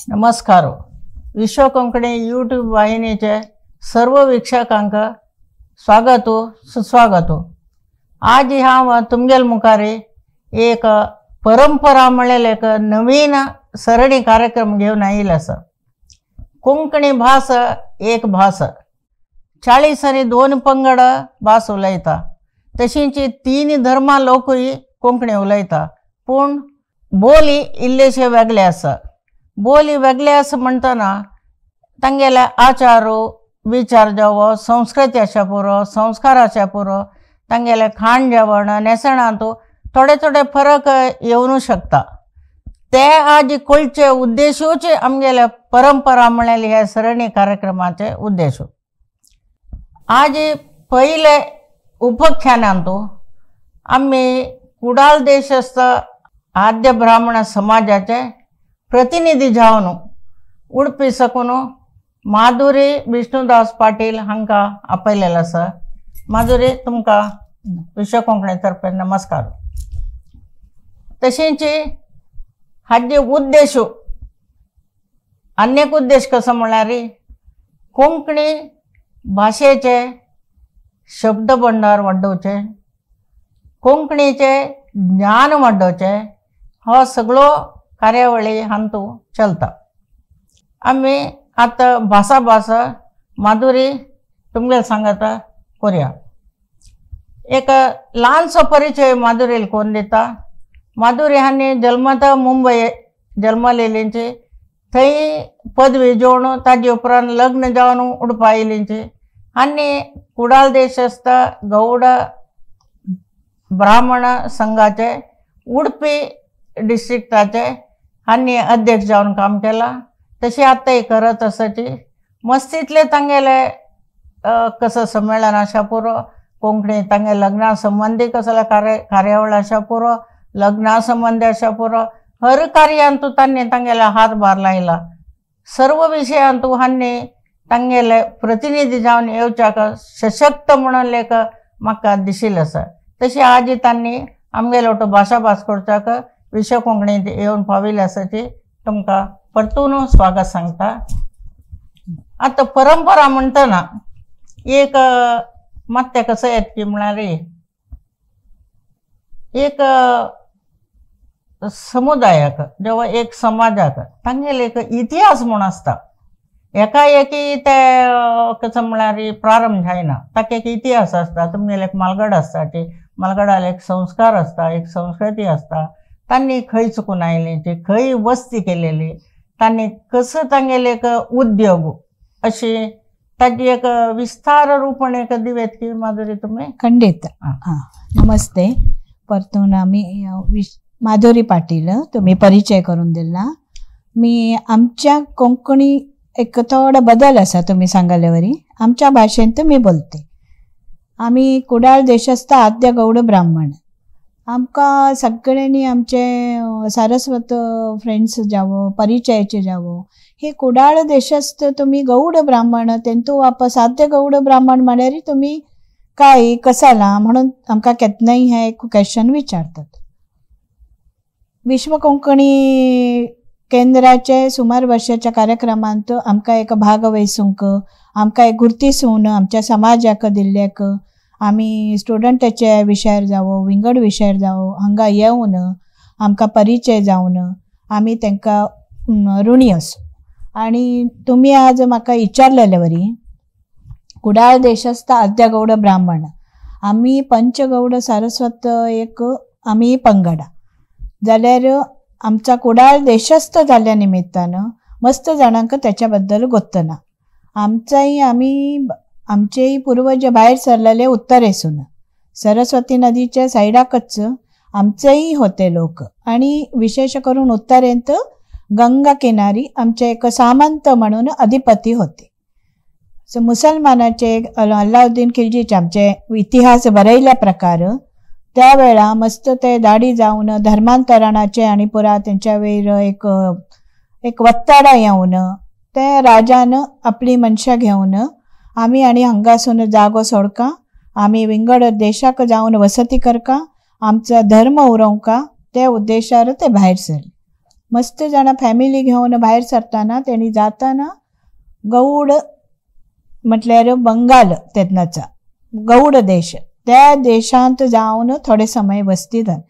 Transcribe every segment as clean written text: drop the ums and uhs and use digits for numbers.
नमस्कार. विश्व कोंकणी यूट्यूब वाहिनीचे सर्व वीक्षकांक स्वागत सुस्वागत. आज हांव तुमगेल मुखार एक परंपरा म्हणलेले एक नवीन सरणी कार्यक्रम घेवन आयिल्लो आसा. कोंकणी भास एक भास, 40 आनी 2 पंगड भास उलयता, तशींच 3 धर्मा लोकूय कोंकणी उलयता, पूण बोली इल्लेशे वेगळे आसा. बोली वेगळे आसा म्हणटना तांगेले आचार विचार जावो, संस्कृती आसा पुरो, संस्कार आसा पुरो, तांगेले खाण जेवण न्हेसणांत थोडे थोडे फरक येवनू शकता. ते आज कळचे उद्देशूच आमगेले परंपरा म्हणलेली ह्या सरणी कार्यक्रमाचे उद्देश. आज पयले उपख्यानांत आमी कुडाळ देशस्थ आद्य ब्राह्मण समाजाचे प्रतिनिधी जावन उडपी सकून माधुरी विष्णुदास पाटील हांकां आपयलेलें आसा. माधुरी, तुमकां विश्व कोंकणी तर्फे नमस्कार. तशेंच हाजे उद्देश आनी एक उद्देश कसो म्हणल्यार कोंकणी भाशेचे शब्द भंडार वाडोवचें, कोंकणीचें ज्ञान वाडोवचें, हो सगळो कार्यावळी हांतू चलता. आमी आतां भासा भास माधुरी तुमगेल सांगता कोरया. एक ल्हानसो परिचय माधुरील कोण दिता. माधुरी हांणी जल्मता मुंबय जल्मलेलींची, थंय पदवी जेवण ताजे उपरांत लग्न जावन उडपा आयिल्लींची आनी कुडाळ देशस्थ गौड ब्राह्मण संघाचे उडपी डिस्ट्रिक्टाचे आनी अध्यक्ष जावन काम केलां. तशें आतांय करत आसाची. मस्तींतले तांगेले कसो संमेलन आसा पुरो, कोंकणी तांगे लग्ना संबंदी कसले कार्यावळ आसा पुरो, लग्ना संबंदी आसा पुरो, हर कार्यांतू तांणी तांगेले हातभार लायला. सर्व विशयांतू हांणी तांगेले प्रतिनिधी जावन येवच्याक सशक्त म्हणून लेख म्हाका दिशिल्लें आसा. तशें आज तांणी आमगेले वटो भाशा भास करच्याक विश्व कोंकणींत येवन पाविल्ले आसाची तुमकां परतून स्वागत सांगता. आतां परंपरा म्हणटना एक मात कसं येत की म्हळ्यार एक समुदायाक जेव्हा एक समाजाक तांगेले एक इतिहास म्हूण आसता. एकाएकी ते कसं म्हळ्यार प्रारंभ जायना, ताका एक इतिहास आसता. तुमगेले एक मालगड आसता, ती मालगडाले एक संस्कार आसता, एक संस्कृती आसता. तांणी खंय चुकून आयली, खंय वस्ती केलेली, तांणी कसं तांगेले एक उद्योग अशी ताजी एक विस्तार रूपण एक दिवेत की माधुरी तुमी. खंडित. नमस्ते. परतून आमी माधुरी पाटील, तुम्ही परिचय करून दिला. मी आमच्या कोंकणी एक थोडो बदल आसा तुमी सांगले वरी आमच्या भाशेंत मी बोलते. आमी कुडाळ देशस्थ आद्य गौड ब्राह्मण. आमकां सगळ्यांनी आमचे सारस्वत फ्रेंड्स जावो, परिचयाचे जावो, हे कुडाळ देशस्थ तुमी गौड ब्राह्मण, तेंतू वापस आद्य गौड ब्राह्मण म्हळ्यार तुमी काय कसाला म्हणून आमकां केन्नाय हें एक क्वेश्चन विचारतात. विश्व कोंकणी केंद्राचे सुमार वर्साच्या कार्यक्रमांत आमकां एक भाग वैसूंक, आमकां एक गुर्तीसून आमच्या समाजाक दिल्ल्याक, आमी स्टुडंटाच्या विशयार जावो, विंगड विशयार जावो, हांगा येवन आमकां परिचय जावन आमी तांकां ऋणी आसू. आनी तुमी आज म्हाका विचारलेले वरी कुडाळ देशस्थ आद्य गौड ब्राह्मण, आमी पंचगौड सारस्वत एक आमी पंगडा जाल्यार आमचा कुडाळ देशस्थ जाल्ल्या निमित्तान मस्त जाणांक त्याच्या बद्दल गोत्तना. आमचाय आमी आमचेय पूर्वज भायर सरलेले उत्तरेसून सरस्वती नदीच्या सायडाकच आमचेय होते लोक, आनी विशेष करून उत्तरेंत गंगा किनारी आमचे एक सामंत म्हणून अधिपती होते. सो मुसलमानाचे अल्लाउद्दीन खिलजीचे आमचे इतिहास बरयल्या प्रकार त्या वेळा मस्त ते दाडी जावन धर्मांतरणाचे आनी पुरा तेंच्या वयर एक एक वत्ताडा येवन ते राजान आपली मनशां घेवन आमी आनी हांगासून जागो सोडका, आमी विंगड देशाक जावन वसती करका, आमचो धर्म उरोवंका, ते उद्देशार ते भायर सरले. मस्त जाणां फॅमिली घेवन भायर सरतना तेणी जाताना गौड म्हटल्यार बंगाल तेन्नाचा गौड देश, त्या देशांत जावन थोडे समय वस्ती जाल.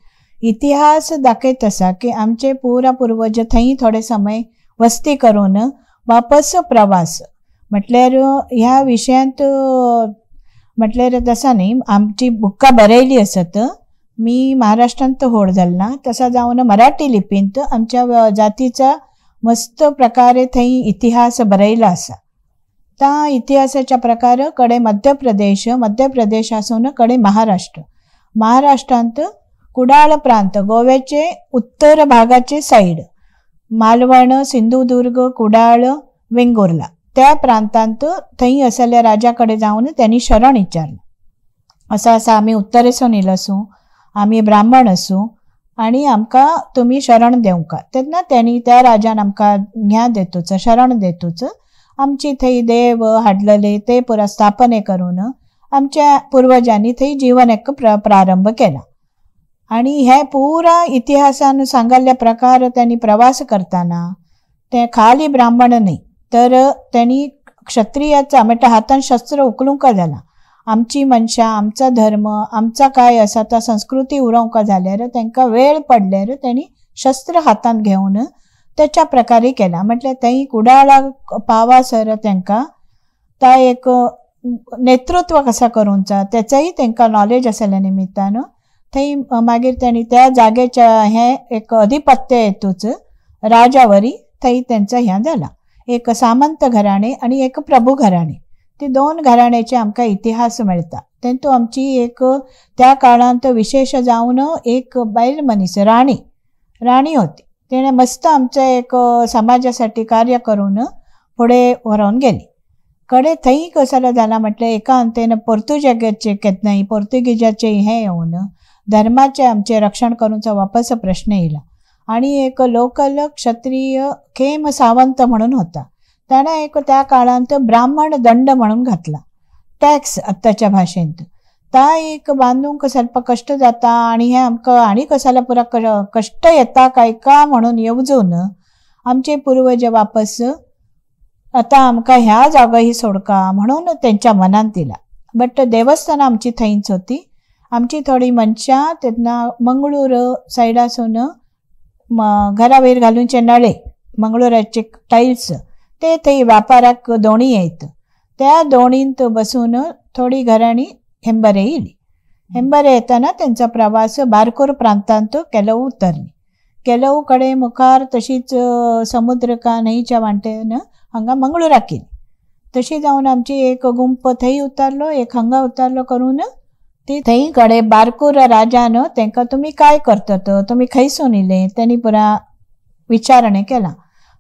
इतिहास दाखयत आसा की आमचे पुरा पुर्वज थंय थोडे समय वस्ती करून वापस प्रवास म्हटल्यार ह्या विशयांत म्हटल्यार तसा न्ही आमची बुकां बरयली आसत. मी महाराष्ट्रांत होड जाल ना तसा जावन मराठी लिपींत आमच्या जातीचा मस्त प्रकारे थंय इतिहास बरयला आसा. त्या इतिहासाच्या प्रकार कडे मध्य प्रदेश, मध्य प्रदेश आसून कडे महाराष्ट्र, महाराष्ट्रांत कुडाळ प्रांत गोव्याचे उत्तर भागाचे साईड मालवण, सिंधुदुर्ग, कुडाळ, वेंगुर्ला त्या प्रांतांत थंय आसल्या राजा कडेन जावन त्यांनी शरण विचारलं. असं आसा आमी उत्तरेसून येयलो आसूं, आमी ब्राह्मण आसूं आनी आमकां तुमी शरण दिवंका. तेन्ना त्यांनी त्या राजान आमकां ह्या देतूच शरण देतूच आमची थंय देव हाडलेले ते पुरा स्थापने करून आमच्या पुर्वजांनी थंय जीवन एक प्रारंभ केला. आनी हे पुरा इतिहासान सांगल्ल्या प्रकार त्यांनी प्रवास करताना ते खाली ब्राह्मण न्ही तर त्यांनी क्षत्रियाचा म्हटल्यार हातान शस्त्र उखलूंक जाला. आमची मनशां, आमचो धर्म, आमचा काय आसा तो संस्कृती उरोवंक जाल्यार तांकां वेळ पडल्यार तेणी शस्त्र हातांत घेवन त्याच्या प्रकारे केला. म्हटल्यार थंय कुडाळाक पावासर तांकां ता एक नेतृत्व कसा करूंचा तेचोय तांकां नॉलेज आसल्या निमित्तान थंय मागीर तेणी त्या जागेच्या हें एक अधिपत्य येतूच राजावरी थंय तेंचो हें जाला. एक सामंत घराणें आनी एक प्रभू घराणें, ती दोन घराण्याचे आमकां इतिहास मेळटा. तेंतू आमची एक त्या काळांत विशेश जावन एक बायल मनीस राणी, राणी होती. तेणें मस्त आमचें एक समाजासाठी कार्य करून फुडें व्हरोन गेली. कडे थंय कसलो जाला म्हटल्यार एका अंतेन पोर्तुगेजाचे केन्नाय पोर्तुगेजाचे हें येवन धर्माचें आमचें रक्षण करूंचो वापस प्रश्न येयला. आनी एक लोकल क्षत्रीय खेम सावंत म्हणून होता, ताणें एक त्या काळांत ब्राह्मण दंड म्हणून घातला, टॅक्स आत्ताच्या भाशेंत. ता एक बांदूंक ಸ್ವಲ್ಪ कश्ट जाता आनी हें आमकां आनी कसाल्या पुरा कश्ट येता काय का म्हणून येवजून आमचे पुर्वज वापस आतां आमकां ह्या जागोही सोडका म्हणून तेंच्या मनांत दिला. बट देवस्थानां आमची थंयच होती. आमची थोडी मनशां तेन्ना मंगळूर सायडासून घरा वयर घालूनचे नळे, मंगळुराचे टायल्स ते थंय व्यापाराक दोणी येत, त्या दोणींत बसून थोडी घराणी हेंबरे येयली. हेंबरे येताना तेंचो प्रवास बारकोर प्रांतांत केलोव उतरली. केलोव कडेन मुखार तशीच समुद्र का न्हंयच्या वाटेन हांगा मंगळुराक येयली. तशी जावन आमची एक गुंप थंय उतरलो, एक हांगा उतरलो करून ती थंय कडेन बारकोर राजान तेंकां तुमी काय करतात, तुमी खंयसून येयले, तेणी पुरा विचारणें केलां.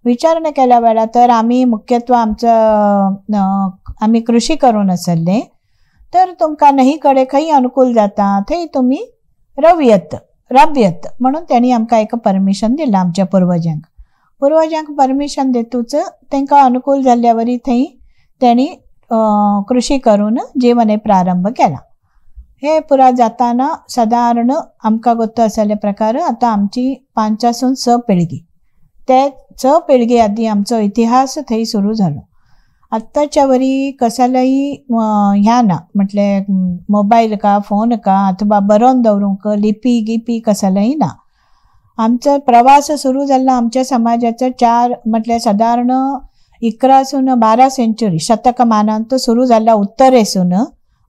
विचारणें केल्या वेळार तर आमी मुख्यत्व आमचो आमी कृशी करून आसले तर तुमकां न्हंय कडेन खंय अनुकूल जाता थंय तुमी रवयत राबयत म्हणून तेणी आमकां एक परमिशन दिलां आमच्या पुर्वजांक. पुर्वजांक परमिशन दितूच तांकां अनुकूल जाल्ल्या वरी थंय तेणी कृशी करून जीवन प्रारंभ केला. हे पुरा जाताना सादारण आमकां गोत्त आसले प्रकार आतां आमची 5 पासून 6 पिळगी, ते 6 पिळगी आदी आमचो इतिहास थंय सुरू जालो. आत्ताच्या वरी कसालाही ह्या ना म्हटल्यार मोबायल का फोन का अथवा बरोवन दवरूंक लिपी गिपी कसालाही ना. आमचो प्रवास सुरू जाल्लो आमच्या समाजाचो 4 म्हटल्यार सादारण 11 पासून 12 सेंचुरी शतकमानांत सुरू जाल्लो उत्तरेसून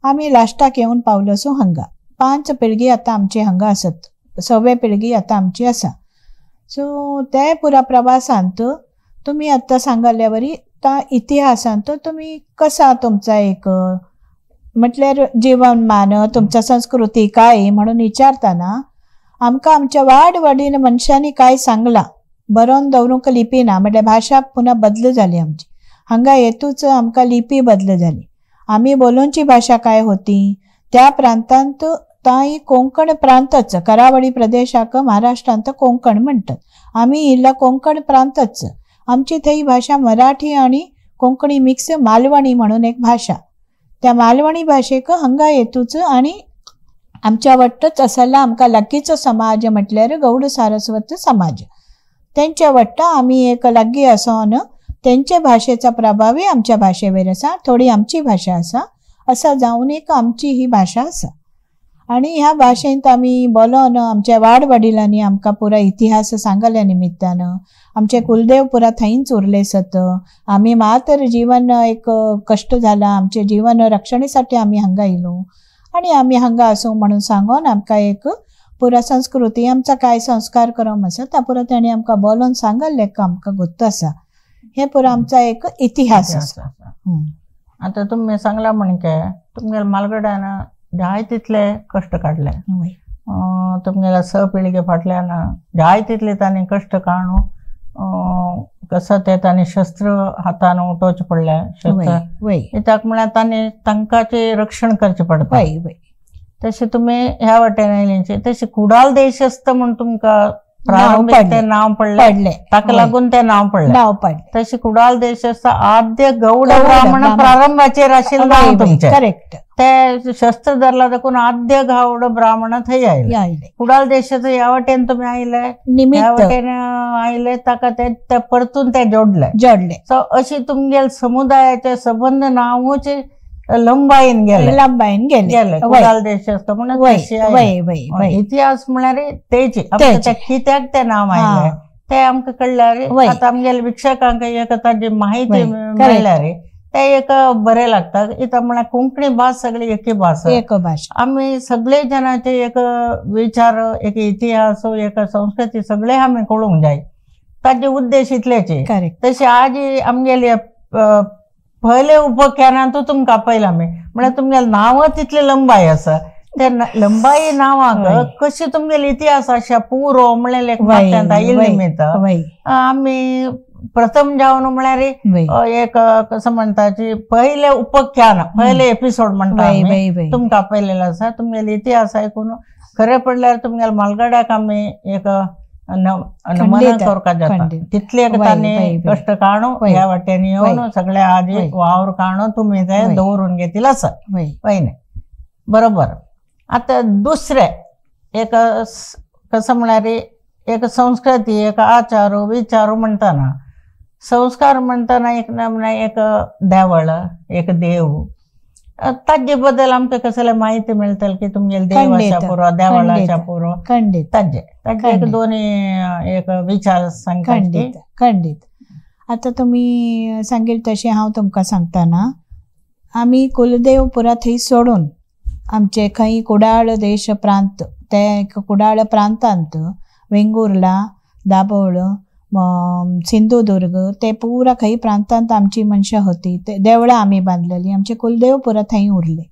आमी लास्टाक येवन पावलो सो हांगा 5 पिळगी आतां आमची हांगा आसत, 6वे पिळगी आतां आमची आसा. सो ते पुरा प्रवासांत तुमी आतां सांगल्या वरी त्या इतिहासांत तुमी कसा तुमचा एक म्हटल्यार जीवनमान तुमचा संस्कृती काय म्हणून विचारतना आमकां आमच्या वाड वडील मनशांनी काय सांगलां बरोवन दवरूंक लिपी ना म्हटल्यार भाशा पुन्हा बदल जाली आमची. हांगा येतूच आमकां लिपी बदल जाली. आमी बोलोवची भाशा काय होती त्या प्रांतांत ताई कोंकण प्रांतच, करावळी प्रदेशाक महाराष्ट्रांत कोंकण म्हणटात, आमी इल्ला कोंकण प्रांतच. आमची थंय भाशा मराठी आनी कोंकणी मिक्स मालवणी म्हणून एक भाशा, त्या मालवणी भाशेक हांगा येतूच आनी आमच्या वट्टच आसला आमकां लागींचो समाज म्हटल्यार गौड सारस्वत समाज. तेंच्या वाट्टा आमी एक लागीं आसोन तेंचे भाशेचा प्रभावी आमच्या भाशेवेर आसा, थोडी आमची भाशा आसा, असा जावन एक आमची ही भाशा आसा. आनी ह्या भाशेंत आमी बोलोन आमच्या वाड वडिलांनी आमकां पुरा इतिहास सांगल्या निमित्तान आमचे कुलदेव पुरा थंयच उरले सत. आमी मातर जीवन एक कश्ट जाला, आमचे जीवन रक्षणेसाठी आमी हांगा येयलो आनी आमी हांगा आसूं म्हणून सांगोन आमकां एक पुरा संस्कृती आमचा काय संस्कार करप आसा ता पुरा तांणी आमकां बोलोन सांगल्लें आमकां गोत्त आसा. हे पुरा आमचा एक इतिहास आसा. आतां तुमी सांगला म्हणके तुमगेल्या मालगड्यान जाय तितले कश्ट काडले, तुमगेल्या स पिळगे फाटल्यान जाय तितले तांणी कश्ट काडून कसो ते तांणी शस्त्र हातान उठोवचें पडलें, शस्त्र कित्याक म्हळ्यार तांणी तांकां रक्षण करचें पडटा. तशें तुमी ह्या वाटेन आयली तशें कुडाळ देशस्थ म्हूण तुमकां प्रारंभीक तें नांव पडलें, ताका लागून तें नांव पडलें. तशें कुडाळ देशस्थ आद्य गौड ब्राह्मण प्रारंभाचेर आशिल्लें नांव तुमचें, करेक्ट. ते शस्त्र धरला देखून आद्य गौड ब्राह्मण थंय आयले. कुडाळ देशाचो ह्या वाटेन तुमी आयले, ह्या वाटेन आयले ताका ते परतून ते जोडले जोडले. सो अशी तुमगेल समुदायाचे सबंद नांवूच लंबायेन गेले, लंबायेन गेले गेले कुडाळ देशस्थ म्हणून. इतिहास म्हळ्यार तेची कित्याक तें नांव आयलें तें आमकां कळ्ळ्यार आतां आमगेल्या वीक्षकांक एक ताजी माहिती मेळ्ळ्यार ते एक बरें लागता. कित्याक म्हळ्यार कोंकणी भास सगळी एकी भास, एक भाश, आमी सगळे जणांचे एक विचार, एक इतिहास, एक संस्कृती सगळे आमी कळूंक जाय. ताजे उद्देश इतलेचे. तशें आज आमगेले पयले उपख्यानांत तुमकां आपयला आमी, म्हळ्यार तुमगेलें नांवच तितली लंबाय आसा, ते लंबाई नांवाक कशी तुमगेले इतिहास आसा पुरो म्हणलें एक आयिल्ले निमित्त आमी प्रथम जावन म्हळ्यार एक कसं म्हणटाची पयले उपख्यान, पयले एपिसोड म्हणटा आमी तुमकां आपयलेलो आसा. तुमगेले इतिहास आयकून खरें पडल्यार तुमगेल्या मालगड्याक आमी एक नमन करपाक जाता तितले तांणी कश्ट काडून ह्या वाटेन येवन सगळे आजी वावर काडून तुमी ते दवरून घेतिल्लें आसा. वयने बरोबर. आतां दुसरें एक कसं म्हळ्यार एक संस्कृती, एक आचार विचार म्हणटाना, संस्कार म्हणटाना एक ना म्हळ्यार एक देवळ, एक देव, ताजे बद्दल आमकां कसले माहिती मेळटली की तुमगेले देव आसा पुरो, देवळाच्या पुरो, खंडीत ताजे ताजे एक दोनी एक विचार सांगता. खंडीत खंडीत. आतां तुमी सांगील तशें हांव तुमकां सांगतना आमी कुलदेव पुरा थंय सोडून आमचे खंय कुडाळ देश प्रांत, ते कुडाळ प्रांतांत वेंगुर्ला, दाबोळ, सिंधुदुर्ग ते पुरा खंय प्रांतांत आमची मनशां होती. ते देवळां आमी बांदलेली, आमचे कुलदेव पुरा थंय उरले.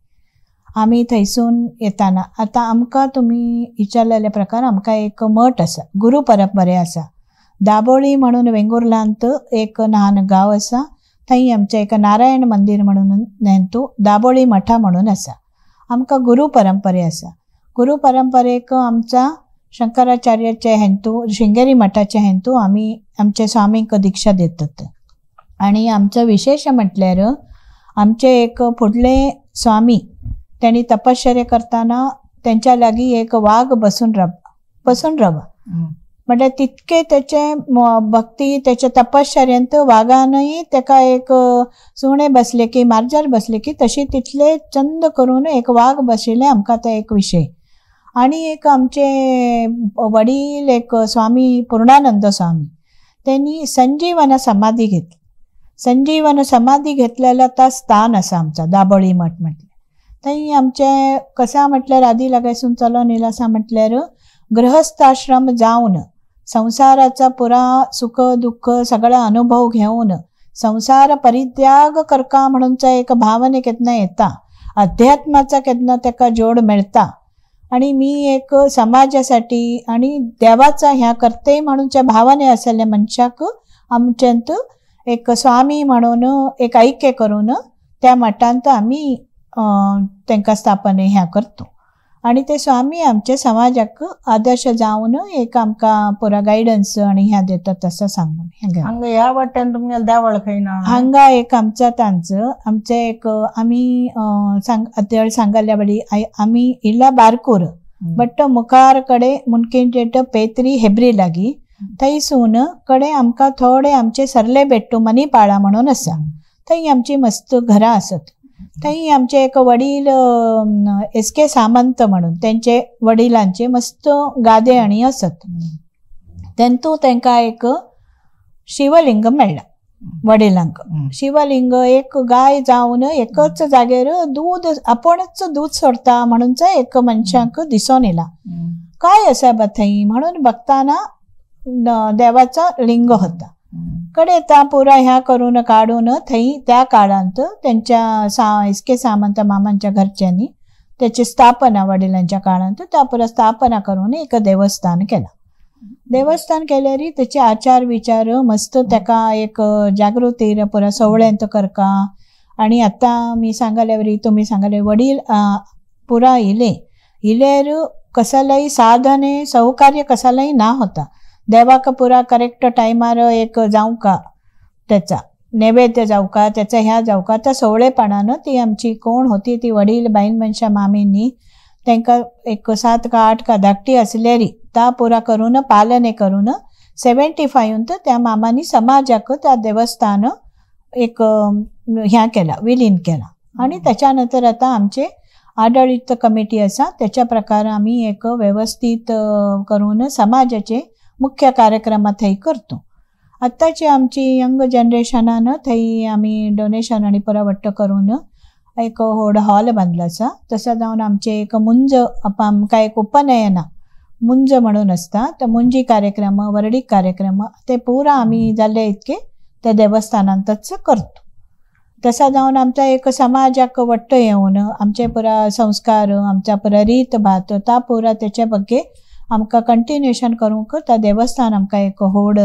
आमी थंयसून येताना आतां आमकां तुमी विचारलेल्या प्रकार आमकां एक मठ आसा, गुरू परंपरे आसा दाबोळी म्हणून वेंगुर्लांत एक ल्हान गांव आसा, थंय आमचें एक नारायण मंदीर म्हणून नेंतू दाबोळी मठा म्हणून आसा. आमकां गुरू परंपरे आसा. गुरू परंपरेक आमचा शंकराचार्याचे हेंतू, शृंगेरी मठाचे हेंतू आमी आमचे स्वामींक दीक्षा दितात. आनी आमचो विशेश म्हटल्यार आमचे एक फुडले स्वामी त्यांनी तपश्चर्या करताना त्यांच्या लागीं एक वाघ बसून राव म्हटल्यार तितके तेचे भक्ती, तेचे तपश्चर्यांत वागानय तेका एक सुणे बसले की मार्जार बसले की तशी तितले चंद करून एक वाघ बशिल्ले आमकां ते एक विशय. आनी एक आमचे वडील एक स्वामी पूर्णानंद स्वामी त्यांनी संजीवन समाधी घेतली. संजीवन समाधी घेतलेला ता स्थान आसा आमचा दाबोळी मठ म्हटल्यार. थंय आमचे कसा म्हटल्यार आदी लागायसून चलोन येयला आसा म्हटल्यार गृहस्थाश्रम जावन संसाराचा पुरा सुख दुःख सगळा अनुभव घेवन संसार परित्याग करका म्हणूनचा एक भावने केन्ना येता, अध्यात्माचा केन्ना तेका जोड मेळटा आणि मी एक समाजासाठी आणि देवाचा ह्या करते म्हणूनच्या भावने आसलेल्या मनशाक आमच्यांत एक स्वामी म्हणून एक ऐक्य करून त्या मठांत आमी तांकां स्थापने ह्या करतो. आणि ते स्वामी आमचे समाजाक आदर्श जावन एक आमकां पुरा गायडन्स आणि ह्या देतात असं सांगून. हांगा ह्या वाट्यान तुमगेलें देवळ खंय ना? हांगा एक आमचा तांचो आमचे एक आमी सांगल्या बडी आमी इल्ला बारकूर बट मुखार कडे मुनकेंटेट पेत्री हेब्री लागी थंयसून कडे आमकां थोडे आमचे सरले बेट्टू मनीपाळा म्हणून आसा, थंय आमची मस्त घरां आसत. थंय आमचे एक वडील एस के सामंत म्हणून तेंचे वडिलांचे मस्त गादे आनी आसत. तेंतू तेंकां एक शिवलिंग मेळ्ळा वडिलांक. शिवलिंग एक गाय जावन एकच जागेर दूद आपणच दूद सोडता म्हणून एक मनशांक दिसून येयला. काय आसा बा थंय म्हणून बघताना देवाचा लिंग होता. कडे ता पुरा ह्या करून काडून थंय त्या काळांत त्यांच्या एस के सामंत मामांच्या घरच्यांनी त्याची स्थापना वडिलांच्या काळांत त्या पुरा स्थापना करून एक देवस्थान केला. देवस्थान केल्यारी त्याचे आचार विचार मस्त त्याका एक जागृती पुरा सवळ्यांत करका. आणि आता मी सांगाल्यावरी तुम्ही सांगाले वडील पुरा इले इलेर कसालाही साधने सहकार्य कसालाही ना होता. देवाक पुरा करेक्ट टायमार एक जावं का त्याचा नैवेद्य जावं का त्याचा ह्या जावं का त्या सवळेपणानं ती आमची कोण होती ती वडील बायल मनशा मामींनी तांकां एक 7 का 8 का धाकटी आसलेरी ता पुरा करून पालने करून 75 त्या मामांनी समाजाक त्या देवस्थान एक ह्या केला विलीन केला. आणि त्याच्यानंतर आता आमचे आडळीत कमिटी आसा त्याच्या प्रकार आम्ही एक व्यवस्थित करून समाजाचे मुख्य कार्यक्रम थंय करतो. आत्ताची आमची यंग जनरेशनान थंय आमी डोनेशन आनी पुरा वट्ट करून एक व्हड हॉल बांदलो आसा. तसो जावन आमचे एक मुंज आमकां एक उपनयना मुंज म्हणून आसता तर मुंजी कार्यक्रम वर्डीक कार्यक्रम ते पुरा आमी जाल्ले इतके त्या देवस्थानांतच करतो. तसा जावन आमचा एक समाजाक वट्ट येवन आमचे पुरा संस्कार आमचा पुरा रीत भात ता पुरा त्याच्या बग्गे आमकां कंटिन्युएशन करूंक त्या देवस्थान आमकां एक व्हड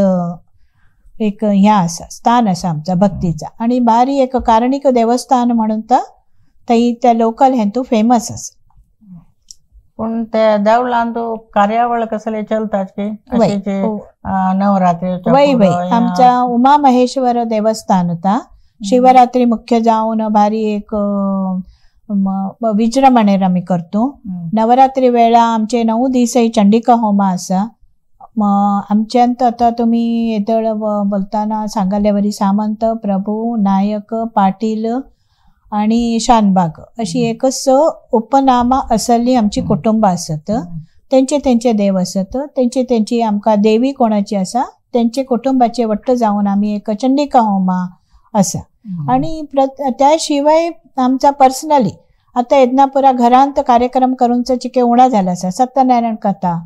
एक ह्या आसा स्थान आसा आमचा भक्तीचा. आणि बारी एक कारणीक देवस्थान म्हणून थंय त्या लोकल हेंतू फेमस आसा. पूण त्या देवळांत कार्यावळ कसले चलतात की नवरात्री? वय वय आमचा उमा महेश्वर देवस्थान होता. शिवरात्री मुख्य जावन भारी एक विजृंभणेर आमी करतो. नवरात्री वेळा आमचे 9 दीसय चंडिका होमा आसा. आमच्यांत आतां तुमी येदोळ बोलताना सांगले वरी सामंत प्रभू नायक पाटील आणि शानबाग अशी एक 6 उपनामा असली आमची कुटुंबां आसत. तेंचे तेंचे देव आसत, तेंचे तेंची आमकां देवी कोणाची आसा तेंचे कुटुंबाचे वट्ट जावन आमी एक चंडिका होमा आसा. आणि त्या शिवाय आमचा पर्सनली आता येदना पुरा घरांत कार्यक्रम करूंचो चिके उणा जाला आसा. सत्यनारायण कथा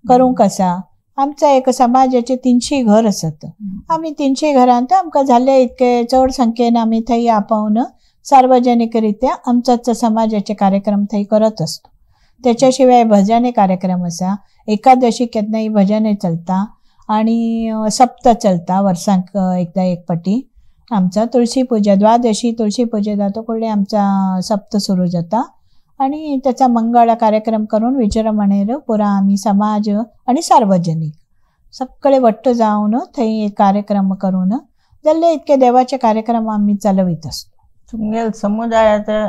करूंक आसा. आमचा एक समाजाचे 300 घर आसत. आमी 300 घरांत आमकां जाल्ले इतके चड संख्येन आमी थंय आपोवन सार्वजनिकरित्या आमचाच समाजाचे कार्यक्रम थंय करत असतो. त्याच्या शिवाय भजने कार्यक्रम आसा. एकादशी केन्नाय भजने चलता आणि सप्त चलता वर्सांक एकदा एक पटी. आमचा तुळशी पूजा द्वादशी तुळशी पूजा जातो कडे आमचा सप्त सुरू जाता आणि त्याचा मंगळ कार्यक्रम करून विजृंभणेर पुरा आमी समाज आणि सार्वजनिक सगळे वट्ट जावन थंय एक कार्यक्रम करून जाल्ले इतके देवाचे कार्यक्रम आमी चालवीत असतो. तुमगेल समुदायाचे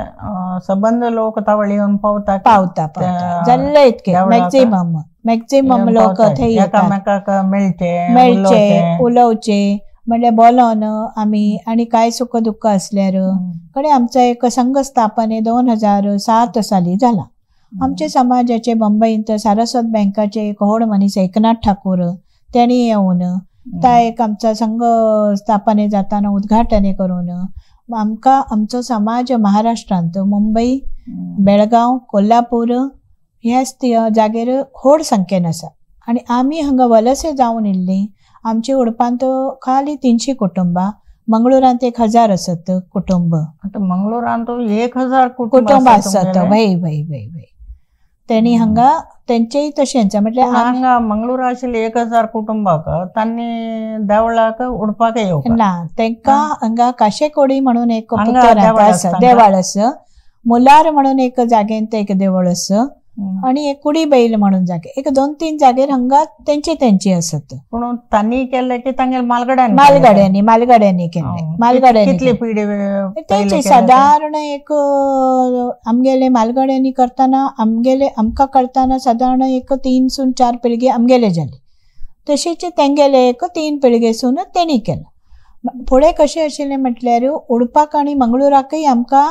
सबंद लोक तावळ येवन पावता पावता पावता जाल्ले इतके मॅक्झिमम मॅक्झिमम लोक थंय एकामेकाक मेळचे मेळचे उलोवचे म्हणजे बोलोन आमी. आणि काय सुख दुःख असल्यार कडे आमचा एक संघ स्थापने 2007 साली झाला. आमचे समाजाचे बंबईंत सारस्वत बँकाचे एक व्हड मनीस एकनाथ ठाकूर त्यांनी येवन त्या एक आमचा संघ स्थापने जाताना उद्घाटने करून आमकां आमचो समाज महाराष्ट्रांत मुंबई बेळगांव कोल्हापूर ह्या जागेर व्हड संख्येन आसा. आनी आमी हांगा वलसे जावन येयल्ली आमचे उडपांत खाली 300 कुटुंबां, मंगळुरांत 1000 आसत कुटुंब. मंगळुरांत 1000 कुटुंब आसत. वय वय वय वय तेणी हांगा तेंचेय तशेंच म्हटल्यार हांगा मंगळूर आशिल्ले 1000 कुटुंबाक तांणी देवळाक उडपाक येवपाक ना. तेंका हांगा काशेकोडी म्हणून एक आसा देवाळ आसा, मुलार म्हणून एक जागेंत एक देवळ आसा आणि एक कुडी बैल म्हणून जागे एक 2-3 जागेर हांगा तेंचे तेंची आसत. पूण तांणी केले की तांगेले मालगड्यांनी मालगड्यांनी मालगड्यांनी केले मालगड्यांनी कितली पिढी तेची सादारण एक आमगेले मालगड्यांनी करताना आमगेले आमकां कळताना सादारण एक 3 सून 4 पिळगी आमगेले जाली. तशीच तेंगेले एक 3 पिळगेसून तेणी केलां. फुडें कशें आशिल्लें म्हटल्यार उडपाक आनी मंगळुराकय आमकां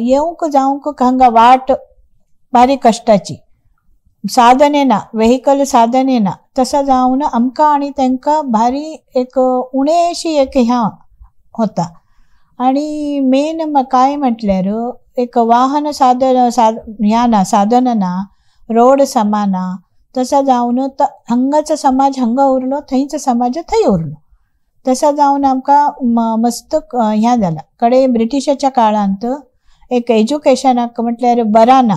येवंक जावंक हांगा वाट बारीक कश्टाची, साधने ना, वेहिकल साधने ना, तसो जावन आमकां आनी तांकां भारी एक उणेशी एक ह्या होता. आनी मेन काय म्हटल्यार एक वाहन साधन ह्या ना, साधन ना, रोड समा ना, तसो जावन हांगाचो समाज हांगा उरलो, थंयचो समाज थंय उरलो. तसो जावन आमकां मस्त ह्या जाला. कडे ब्रिटिशाच्या काळांत एक एज्युकेशनाक म्हटल्यार बरा ना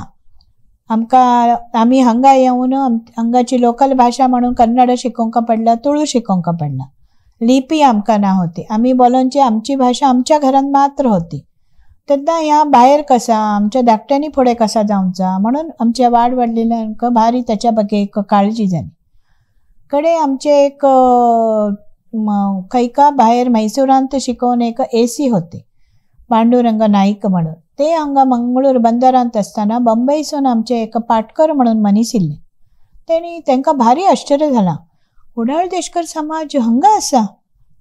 आमकां. आमी हांगा येवन हांगाची लोकल भाशा म्हणून कन्नड शिकोवंक पडला, तुळू शिकोवंक पडला, लिपी आमकां ना होती. आमी बोलोंची आमची भाशा आमच्या घरांत मात्र होती. तेन्ना ह्या भायर कसा आमच्या धाकट्यांनी फुडें कसा जावचा म्हणून आमच्या वाड वडिलांक भारी त्याच्या बगे एक काळजी जाली. कडे आमचे एक खंयका भायर म्हैसूरांत शिकोवन एक एसी होते पांडुरंग नाईक म्हणून, ते हांगा मंगळूर बंदरांत आसतना बंबईसून आमचे एक पाटकर म्हणून मनीस इल्ले, तेणी तांकां भारी आश्चर्य जालां, कुडाळ देशकर समाज हांगा आसा,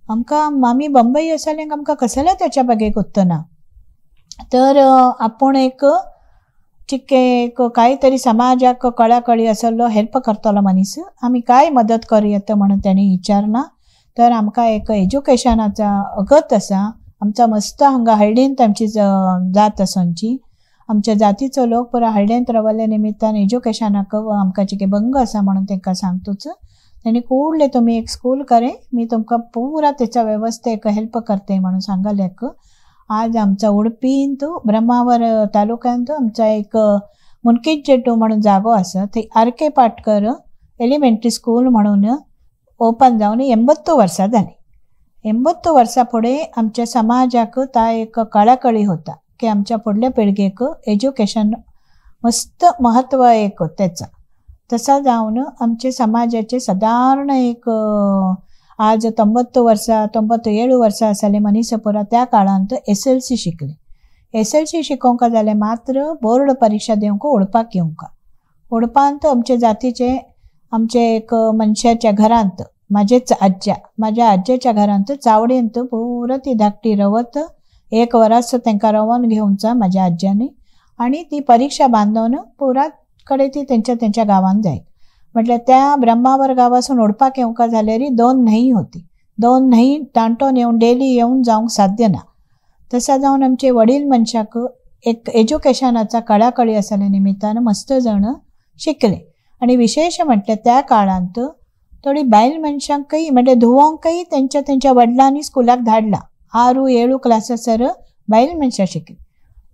आमकां आमी बंबई आसले आमकां कसले त्याच्या बगेक उत्तना. तर आपूण एक चिके एक काय तरी समाजाक कळाकळी आसलो हेल्प करतलो मनीस, आमी काय मदत करूं येता म्हणून तेणी विचारलां. तर आमकां एक एज्युकेशनाचा अगत आसा, आमचा मस्त हांगा हळडींत आमची जात आसोनची, आमच्या जातीचो लोक पुरा हळडींत रावल्ल्या निमित्तान एज्युकेशनाक आमकां चिके भंग आसा म्हणून तांकां सांगतूच तेणी कुडले तुमी एक स्कूल करे, मी तुमकां पुरा तेच्या वेवस्थेक हेल्प करते म्हणून सांगलेक. आज आमचा उडपींत ब्रह्मावर तालुक्यांत आमचा एक मुनकीत जेटू म्हणून जागो आसा, थंय R K Patkar elementary school म्हणून ओपन जावन 80 वर्सां जालीं. 80 वर्सां फुडें आमच्या समाजाक ता एक कळाकळी होता की आमच्या फुडल्या पिळगेक एज्युकेशन मस्त महत्व एक त्याचा. तसा जावन आमचे समाजाचे सादारण एक आज 90 वर्सां 97 वर्सां आसले मनीस पुरा त्या काळांत SLC शिकले. SLC शिकोवंक जालें मात्र बोर्ड परिक्षा दिवंक उडपाक येवंक. उडपांत आमचे जातीचे आमचे एक मनशाच्या घरांत म्हाजेच आज्या म्हाज्या आज्याच्या घरांत चावडेंत पुरा ती धाकटी रवत 1 वरास तांकां रवोन घेवचा म्हाज्या आज्यांनी, आनी ती परिक्षा बांदोवन पुरा कडे ती तेंच्या तेंच्या गांवांत जायत. म्हटल्यार त्या ब्रह्मावर गांवासून उडपाक येवंक जाल्यार 2 न्हंय होती, 2 न्हंय तांटोन येवन डेली येवन जावंक साध्य ना. तसा जावन आमचे वडील मनशाक एक एज्युकेशनाचा कळाकळी आसल्या निमित्तान मस्त जाण शिकले. आनी विशेश म्हटल्यार त्या काळांत थोडी बायल मनशांकय म्हणजे धुवोंकय तेंच्या तेंच्या वडिलांनी स्कुलाक धाडला, 6-7 क्लासासर बायल मनशां शिकली.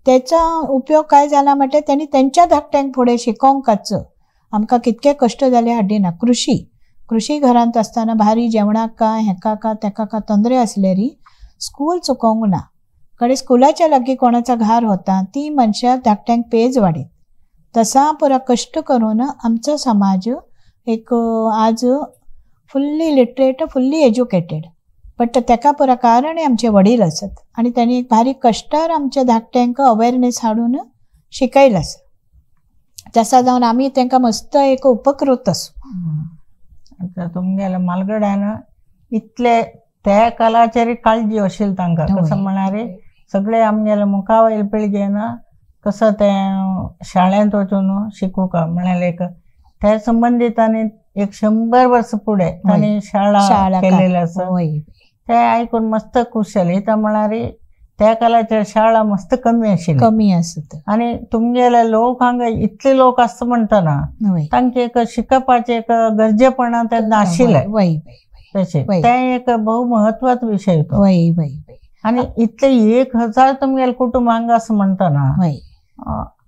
त्याचा उपयोग काय जाला म्हटल्यार तेणी तेंच्या धाकट्यांक फुडें शिकोवंकाच आमकां कितके कश्ट जाले हाडिना. कृशी कृशी घरांत आसतना भारी जेवणाक काय हेका का तेका का तोंदरे आसलेरी स्कूल चुकोवंक ना. कडे स्कुलाच्या लागीं कोणाचा घार होता ती मनशां धाकट्यांक पेज वाडीत. तसा पुरा कश्ट करून आमचो समाज एक आज fully literate fully educated. But तेका पुरा कारण आमचे वडील आसत आनी तेणी एक भारी कश्टार आमच्या धाकट्यांक अवेरनेस हाडून शिकयलां आसा. तसा जावन आमी तांकां मस्त एक उपकृत आसूं. आतां तुमगेल्या मालगड्यान इतले त्या कालाचेर काळजी आशिल्ली तांकां, कसो म्हळ्यार सगळे आमगेले मुखावयले पिळगेन कसो तें शाळेंत वचून शिकूंक म्हळ्यार एक त्या संबंदीत आनी 100 वर्सां फुडें तांणी शाळा केलेली आसा, ते आयकून मस्त खूश जाली. त्या म्हळ्यार त्या कालाचेर शाळा मस्त कमी आशिल्ली, कमी आसत आनी तुमगेले लोक हांगा इतले लोक आसता म्हणटना तांचे एक शिकपाचें एक गरजेपणा तेन्ना आशिल्लें तशें, तें एक भोव महत्वाचो विशय तो. आनी इतले 1000 तुमगेले कुटुंब हांगा आसा म्हणटना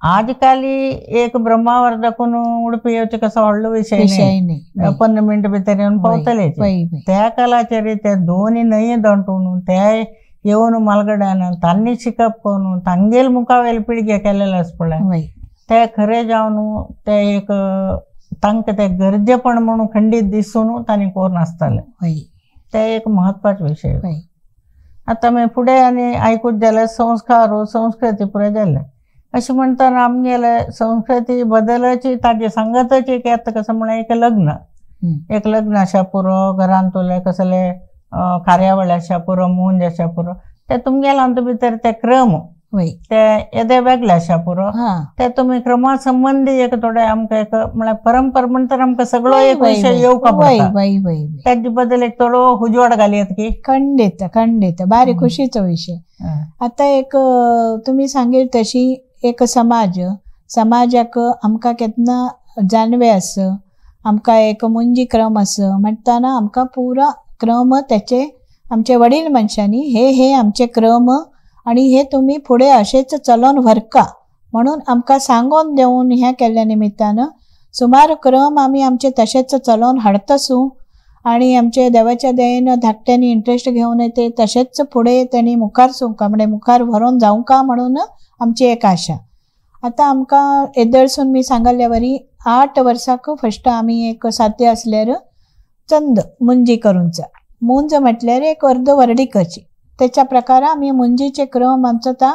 आजकाल एक ब्रह्मावर दाखोवन उडपी येवचें कसो व्हडलो विशय न्ही, 15 मिनटां भितर येवन पावतले. त्या कालाचेर ते दोनूय न्हंये दांटून ते येवन मालगड्यान तांणी शिकप करून तांगेले मुखावेले पिळगे केलेले आसा पळय ते खरें जावन ते एक तांकां ते गरजेपण म्हणून खंडीत दिसून तांणी करून आसताले, ते एक महत्वाचो विशय. आतां मागीर फुडें आनी आयकूत जाल्यार संस्कार संस्कृती पुराय जाले अशें म्हणटना आमगेले संस्कृती बदलाची ताजे सांगाताची एक येता कसो म्हळ्यार एक लग्न. एक लग्न आशा पुरो, घरान तुले कसले कार्यावळ आशा पुरो, मुंज आशा पुरो, ते तुमगेले अंत भितर ते क्रम ते येदे वेगळे आशा पुरो, ते तुमी क्रमा संबंधी एक थोडे आमकां एक म्हळ्यार परंपरा म्हणतर आमकां सगळो एक विशय येवपा पडटा, ताजे बद्दल एक थोडो उजवाड घालयत की. खंडित खंडित, बारी खुशीचो विशय. आतां एक तुमी सांगील तशी एक समाज, समाजाक आमकां केन्ना जानवे आस, आमकां एक मुंजी क्रम आस म्हणटाना आमकां पुरा क्रम त्याचे आमचे वडील मनशांनी हे हे आमचे क्रम आणि हे तुम्ही फुडें अशेंच चलोवन व्हरका म्हणून आमकां सांगोन देवन हें केल्ल्या निमित्तान सुमार क्रम आमी आमचे तशेंच चलोवन हाडतासू आणि आमचे देवाच्या दयेन धाकट्यांनी इंट्रस्ट घेवन ते तशेंच फुडें तेणी मुखार सुंका म्हणजे मुखार व्हरोन जावंका म्हणून आमची एक आशा. आतां आमकां येदोळसून मी सांगल्ल्या वरी 8 वर्साक फस्ट आमी एक साध्य आसल्यार चंद मुंजी करूंचा. मुंज म्हटल्यार एक अर्द वर्डी करची, त्याच्या प्रकार आमी मुंजीचे क्रम आमचो ता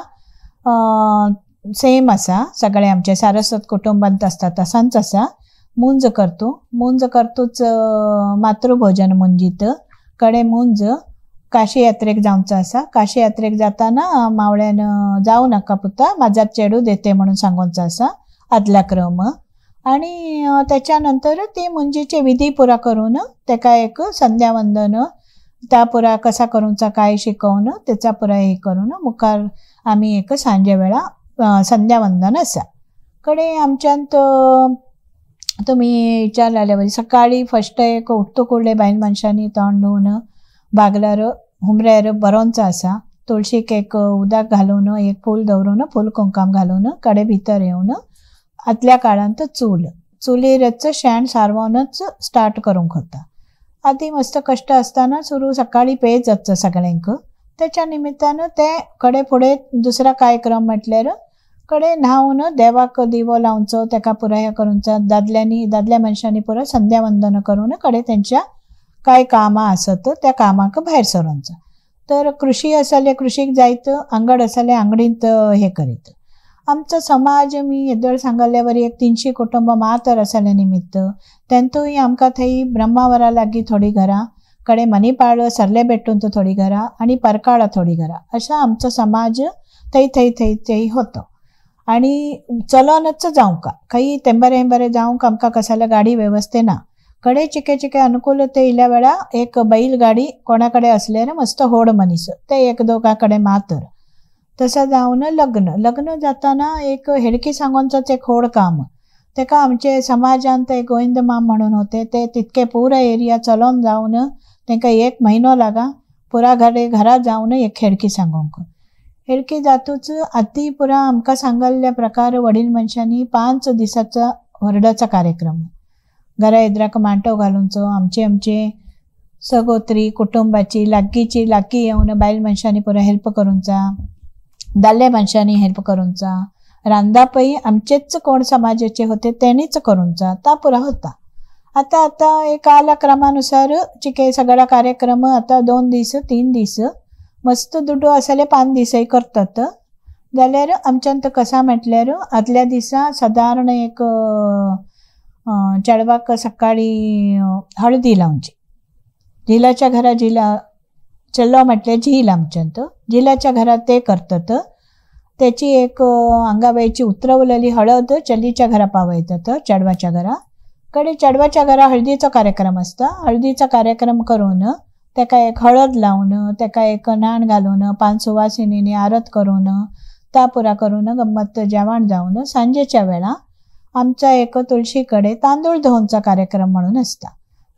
सेम आसा, सगळे आमचे सारस्वत कुटुंबांत आसता तसांच आसा. मुंज करतो, मुंज करतूच मातृभोजन मुंजीत कडे मुंज काशी यात्रेक जावचो आसा. काशी यात्रेक जाताना मावळ्यान जावं नाका पुता, माझा चेडू देते म्हणून सांगोवचो आसा आदला क्रम. आणि त्याच्या नंतर ती मुंजीचे विधी पुरा करून तेका एक संध्यावंदन त्या पुरा कसा करूचा काय शिकोवन त्याचा पुरा हे करून मुखार आमी एक सांजे वेळा संध्यावंदन आसा. कडे आमच्यांत तुमी विचारलेल्या सकाळी फस्ट एक उठतो कुडले बायल मनशांनी तोंड धुवन बागलार हुमऱ्यार बरोवचो आसा, तुळशीक एक उदक घालून एक फूल दवरून फूल कुंकाम घालून कडे भितर येवन आदल्या काळांत चूल चुलीरच शेण सारवनच स्टार्ट करूंक होता. आदी मस्त कश्ट आसतना सुरू सकाळी पेज जाता सगळ्यांक, त्याच्या निमित्तान ते कडे फुडें दुसरा कार्यक्रम म्हटल्यार कडे न्हावन देवाक दिवो लावचो, तेका पुराय करूंचो, दादल्यांनी दादल्या मनशांनी पुराय संध्यावंदन करून कडे तेंच्या काय कामां आसत त्या कामाक भायर सरोंचो. तर कृषी आसले कृषीक जायत, आंगड आसले आंगडींत हे करीत. आमचो समाज मी येदोळ सांगल्ले वरी एक 300 कुटुंब मातर आसल्या निमित्त तेंतूय आमकां थंय ब्रह्मावरा लागीं थोडीं घरां, कडे मनीपाळ सरले बेटूंत थोडीं घरां आनी परकाळा थोडीं घरां, अशें आमचो समाज थंय थंय थंय थंय होतो. आनी चलोनच जावंका खंय तेंबरे हेंबरे जावंक आमकां कसल्या गाडी वेवस्थे ना. कडे चिके चिके अनुकूलते इल्या वेळा एक बैलगाडी कोणा कडेन आसल्यार मस्त होड मनीस ते एक दोगां कडेन मातर. तसं जावन लग्न, लग्न जाताना एक हेडकी सांगोनचोच एक होड काम, तेका आमचे समाजांत एक गोविंद माम म्हणून होते ते तितके पुरा एरिया चलोवन जावन तेंकां 1 म्हयनो लागा पुरा घरे घरा जावन एक हेडकी सांगोंक. हेडकी जातूच आती पुरा आमकां सांगल्ल्या प्रकार वडील मनशांनी 5 दिसाचा व्हरडाचा कार्यक्रम, घरा एदराक मांटो घालूनचो, आमचे आमचे सगोत्री कुटुंबाची लागींची लागीं येवन बायल मनशांनी पुरा हेल्प करूंचा, दादल्या मनशांनी हेल्प करूंचा, रांदापय आमचेच कोण समाजाचे होते तेणीच करूंचा ता पुरा होता. आतां आतां एक कालक्रमानुसार चिके सगळा कार्यक्रम आतां 2 दीस 3 दीस मस्त दुडू आसले 5 दिसय करतात. जाल्यार आमच्यांत कसा म्हटल्यार आदल्या दिसा सादारण एक चेडवाक सकाळी हळदी लावची, झिलाच्या घरा झिला चेडो म्हटल्यार झील आमच्यांत, झिलाच्या घरात ते करतात. त्याची एक आंगावयची उतरवलेली हळद चलीच्या घरा पावयतात चेडवाच्या घरा कडे. चेडवाच्या घरा हळदीचो कार्यक्रम आसता, हळदीचो कार्यक्रम करून तेका एक हळद लावन तेका एक न्हाण घालून 5 सुवासिनींनी आरत करून ता पुरा करून गम्मत जेवण जावन सांजेच्या वेळा आमचा एक तुळशी कडे तांदूळ धुवनचा कार्यक्रम म्हणून आसता.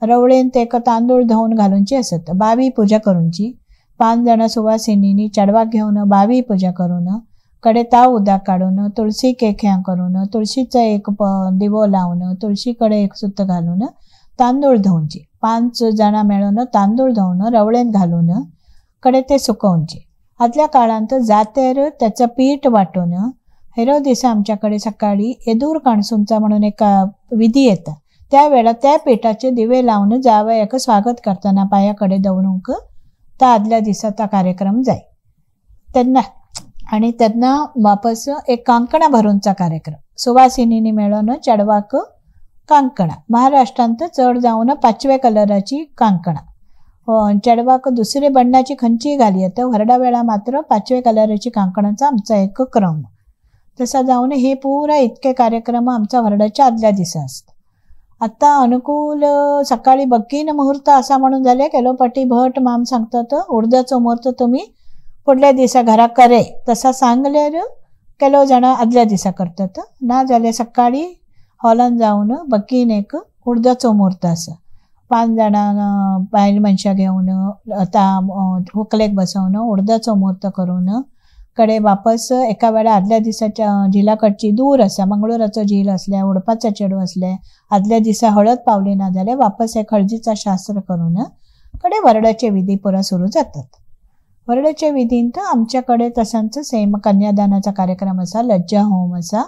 रवळेन तेका तांदूळ धुवन घालूनची आसत, बावी पुजा करूंची, 5 जाणां सुवासिनींनी चेडवाक घेवन बावी पुजा करून कडे ता उदक काडून तुळशीक एक हें करून तुळशीचो एक दिवो लावन तुळशी कडेन एक सुत घालून तांदूळ धुवची, 5 जाणां मेळून तांदूळ धुवन रवळेन घालून कडे ते सुकोवचे. आदल्या काळांत जातेर त्याचं पीठ वांटून हेरो दिसा आमच्याकडे सकाळी येदूर काणसूंचा म्हणून एक विधी येता, त्या वेळार त्या पिठाचे दिवे लावन जावयाक स्वागत करतना पांया कडेन दवरूंक त्या आदल्या दिसा तो कार्यक्रम जाय तेन्ना. आनी तेन्ना वापस एक कांकणां भरूनचा कार्यक्रम सुवासिनींनी मेळोन चेडवाक कांकणां. महाराष्ट्रांत चड जावन पाचव्या कलराची कांकणां, चेडवाक दुसरे बण्णाची खंयचीय घाली येता, व्हरडा वेळा मात्र पाचव्या कलराची कांकणांचा आमचा एक क्रम. तसा जावन हे पुरा इतके कार्यक्रम आमचा व्हरडाच्या आदल्या दिसा आसता. आतां अनुकूल सकाळी बग्गीन मुहूर्त आसा म्हणून जाल्यार केलोपाटी भट माम सांगतात उडदाचो मुहूर्त तुमी फुडल्या दिसा घरा करे तसा सांगल्यार केलो जाणां आदल्या दिसा करतात, ना जाल्यार सकाळी हॉलान जावन बग्गीन एक उडदाचो मुहूर्त आसा, 5 जाणां बायल मनशां घेवन आतां व्हंकलेक बसोवन उडदाचो मुहूर्त करून कडे वापस एका वेळा आदल्या दिसाच्या झिलाकडची दूर आसा, मंगळुराचो झील असल्या उडपाचो चेडूं असले आदल्या दिसा हळद पावली ना जाल्यार वापस एक हळदीचा शास्त्र करून कडे वरडाचे विधी पुरा सुरू जातात. वरडाच्या विधींत आमच्याकडे तसांच सेम कन्यादानाचा कार्यक्रम आसा, लज्जा होम आसा,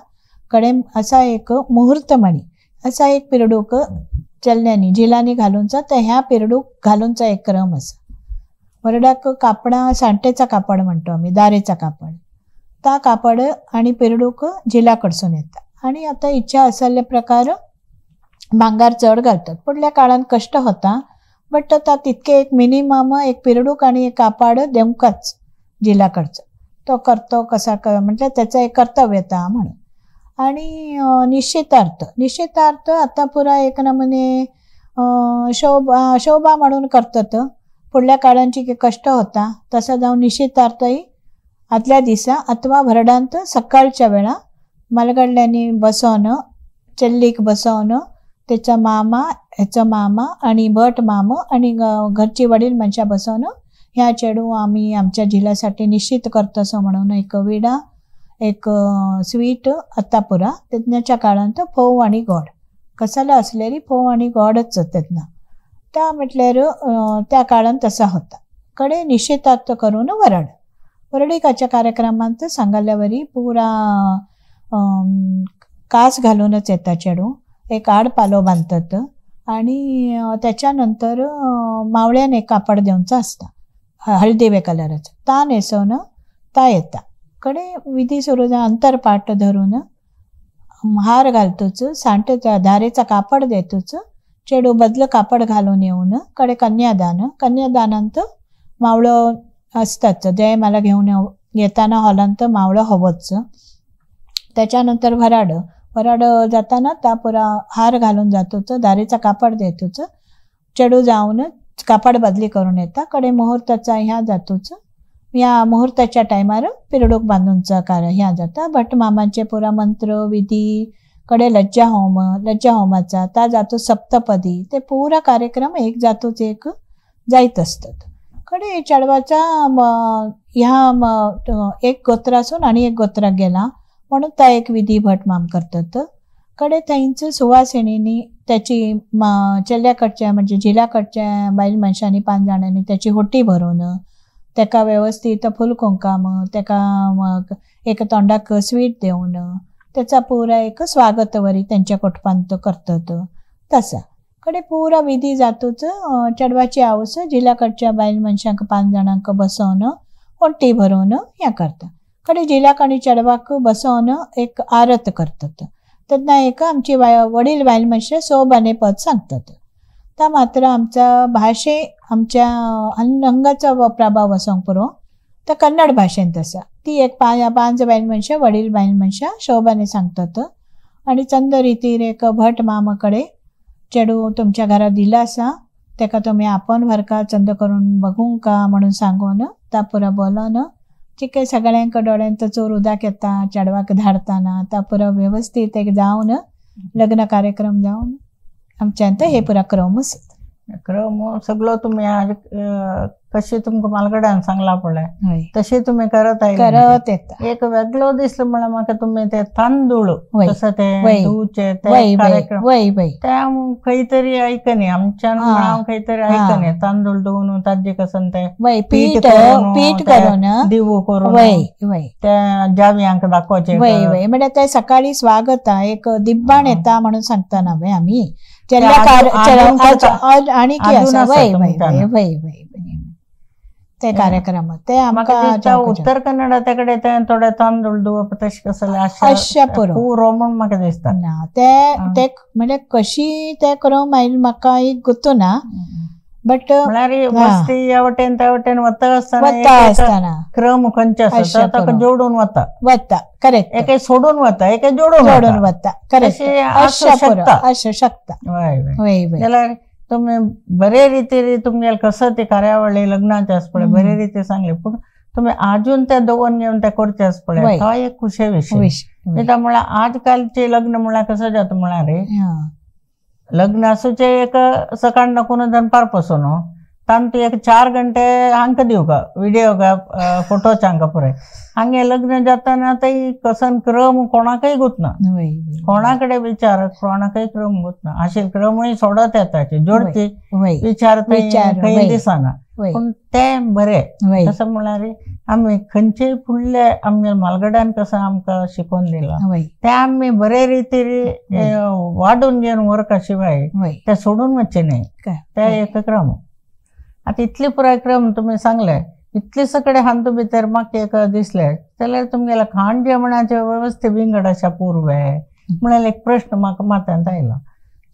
कडे असा एक मुहूर्त मणी असा एक पिरडूक चलण्यांनी झिलांनी घालूनचा तर ह्या पिरडूक घालूनचा एक क्रम आसा. वरडाक कापडां सांटेचा कापड म्हणतो आमी, दारेचा कापड, ता कापड आणि पिरडूक झिला कडसून येता. आणि आता इच्छा आसले प्रकार भांगार चड घालतात, फुडल्या काळान कश्ट होता बट ता तितके एक मिनिमम एक पिरडूक आणि एक कापड देवंकच झिला कडचो तो करतो कसा म्हटल्यार त्याचा एक कर्तव्य ता म्हणून. आणि निश्चितार्थ, निश्चितार्थ आतां पुरा एक नमुने शोभा शोभा म्हणून करतात, फुडल्या काळांची कश्ट होता तसा जावन निश्चितार्थय आदल्या दिसा अथवा भरडांत सकाळच्या वेळा मालगडल्यांनी बसोवन चेल्लीक बसोवन त्याचा मामा हेचो मामा आणि भट मामा आणि घरची वडील मनशां बसोवन ह्या चेडूं आमी आमच्या झिलासाठी निश्चित करतसो म्हणून एक विडा एक स्वीट आतां पुरा तेन्नाच्या काळांत फोव आनी गोड कसाला असलेली फोव आनी गोडच तेन्ना त्या म्हटल्यार त्या काळांत तसा होता. कडे निश्चितार्थ करून वरड वरडीकाच्या कार्यक्रमांत सांगल्या वरी पुरा कास घालूनच येता चेडूं, एक आड पालो बांदतात आणि त्याच्यानंतर मावळ्यान एक कापड दिवचा आसता हळदिवे कलराचो ता न्हेसोवन ता येता. कडे विधी सुरू अंतरपाट धरून हार घालतूच सांटेचा धारेचा कापड देतूच चेडूं बदल कापड घालून येवन कडे कन्यादान, कन्यादानांत मावळो असताच जयमाला घेवन येताना हॉलांत मावळो हवोच. त्याच्यानंतर वराड, वराड जाताना ता पुरा हार घालून जातोच धारेचा कापड देतोच चेडूं जावन कापड बदली करून येता. कडे मुहूर्ताचा ह्या जातोच ह्या मुहूर्ताच्या टायमार पिरडूक बांदूनचा कार्य ह्या जाता. भट मामांचे पुरा मंत्र विधी कडे लज्जा होम, लज्जा होमाचा ता जातो सप्तपदी ते पुरा कार्यक्रम एक जातोच एक जायत असतात. कडे चेडवाचा ह्या एक गोत्रासून आणि एक गोत्राक गेला म्हणून ता एक विधी भट माम करतात. कडे थंयच सुवासिणींनी त्याची चेल्याकडच्या म्हणजे झिलाकडच्या बायल मनशांनी 5 जाणांनी त्याची होटी भरून तेका व्यवस्थित फुल कुंकाम तेका एक तोंडाक स्वीट देवन त्याचा पुरा एक स्वागतवरी त्यांच्या कोटपांत करतात तसा. कडे पुरा विधी जातूच चेडवाची आवस झिलाकडच्या बायल मनशांक 5 जाणांक बसोवन होटी भरून ह्या करता. कडे झिलाक आनी चेडवाक बसोवन एक आरत करतात तेन्ना एक आमची वडील बायल मनशां सोबाने पद सांगतात. ता मात्र आमचा भाशे आमच्या अंगाचो प्रभाव वचोंक पुरो तर कन्नड भाशेंत आसा ती एक 5 बायल मनशां वडील बायल मनशां शोभाने सांगतात. आनी चंद रितीर एक भट मामा कडेन चेडूं तुमच्या घरा दिला आसा तेका तुमी आपोवन व्हरका चंद करून बघूंक का म्हणून सांगून ता पुरा बोलोन चिके सगळ्यांक दोळ्यांत चोर उदक येता चेडवाक धाडताना ता पुरा व्यवस्थीत एक जावन लग्न कार्यक्रम जावन आमच्यांत हे पुरा क्रम आसता. क्रम सगळो तुमी आज कशें तुमकां मालगड्यान सांगला पळय तशें तुमी करत आयले, करत येता. एक वेगळो दिसलो म्हळ्यार म्हाका तुमी ते तांदूळ कसो ते धुवचे ते कार्यक्रम ते खंय तरी आयकनी आमच्यान हांव खंय तरी आयकनी तांदूळ धुवन ताजे कसन ते पीठ पीठ करून दिवू करून त्या जावयांक दाखोवचे. म्हळ्यार ते सकाळी स्वागत एक दिब्बाण येता म्हणून सांगता ना आमी आणि ते कार्यक्रम ते आमकां उत्तर कन्नडा तेकडे ते थोडे तांदूळ दिवप तशें कसलें अशें पुरो म्हूण म्हाका दिसता ना ते ते म्हणजे कशी ते क्रम आयल म्हाका एक गुत्तो ना बट म्हळ्यार वस्ती ह्या वटेन त्या वटेन वता आसतना क्रम खंयचे आसा ताका जोडून वता वता करेक्ट एके सोडून वता एके जोडून जोडून वता करेक्ट अशें शकता अशें शकता हय हय जाल्यार तुमी बरे रितीन तुमगेले कसो ती कार्यावळी लग्नाचे आसा पळय बरे रितीन सांगले पूण तुमी आजून ते दवरून घेवन ते करचे आसा पळय तो एक खुशे विशय कित्याक म्हळ्यार आजकालचे लग्न म्हळ्यार कसो जाता म्हळ्यार लग्न आसूचे एक सकाळ नकून दनपार पासून तांतू एक 4 घंटे हांकां दिवका विडियो का फोटोचे हांकां पुराय हांगे लग्न जाताना ते कसन क्रम कोणाकय गुतना कोणा कडेन विचार कोणाकय क्रम गुतना अशे क्रमूय सोडत येता जोडती विचार खंय दिसना पूण ते बरे तशें म्हळ्यार आमी खंयचेय फुडले आमगे मालगड्यान कसो आमकां शिकोवन दिलां ते आमी बरे रितीन वाडून घेवन व्हरका शिवाय ते सोडून वचचे न्हय ते एक क्रम. आतां इतले पुराय क्रम तुमी सांगले इतले सगळे हातूंत भितर म्हाका एक दिसले जाल्यार तुमगेले खाण जेवणाचे वेवस्थे विंगड आसा पूर्वे म्हळ्यार एक प्रश्न म्हाका माथ्यांत आयलो.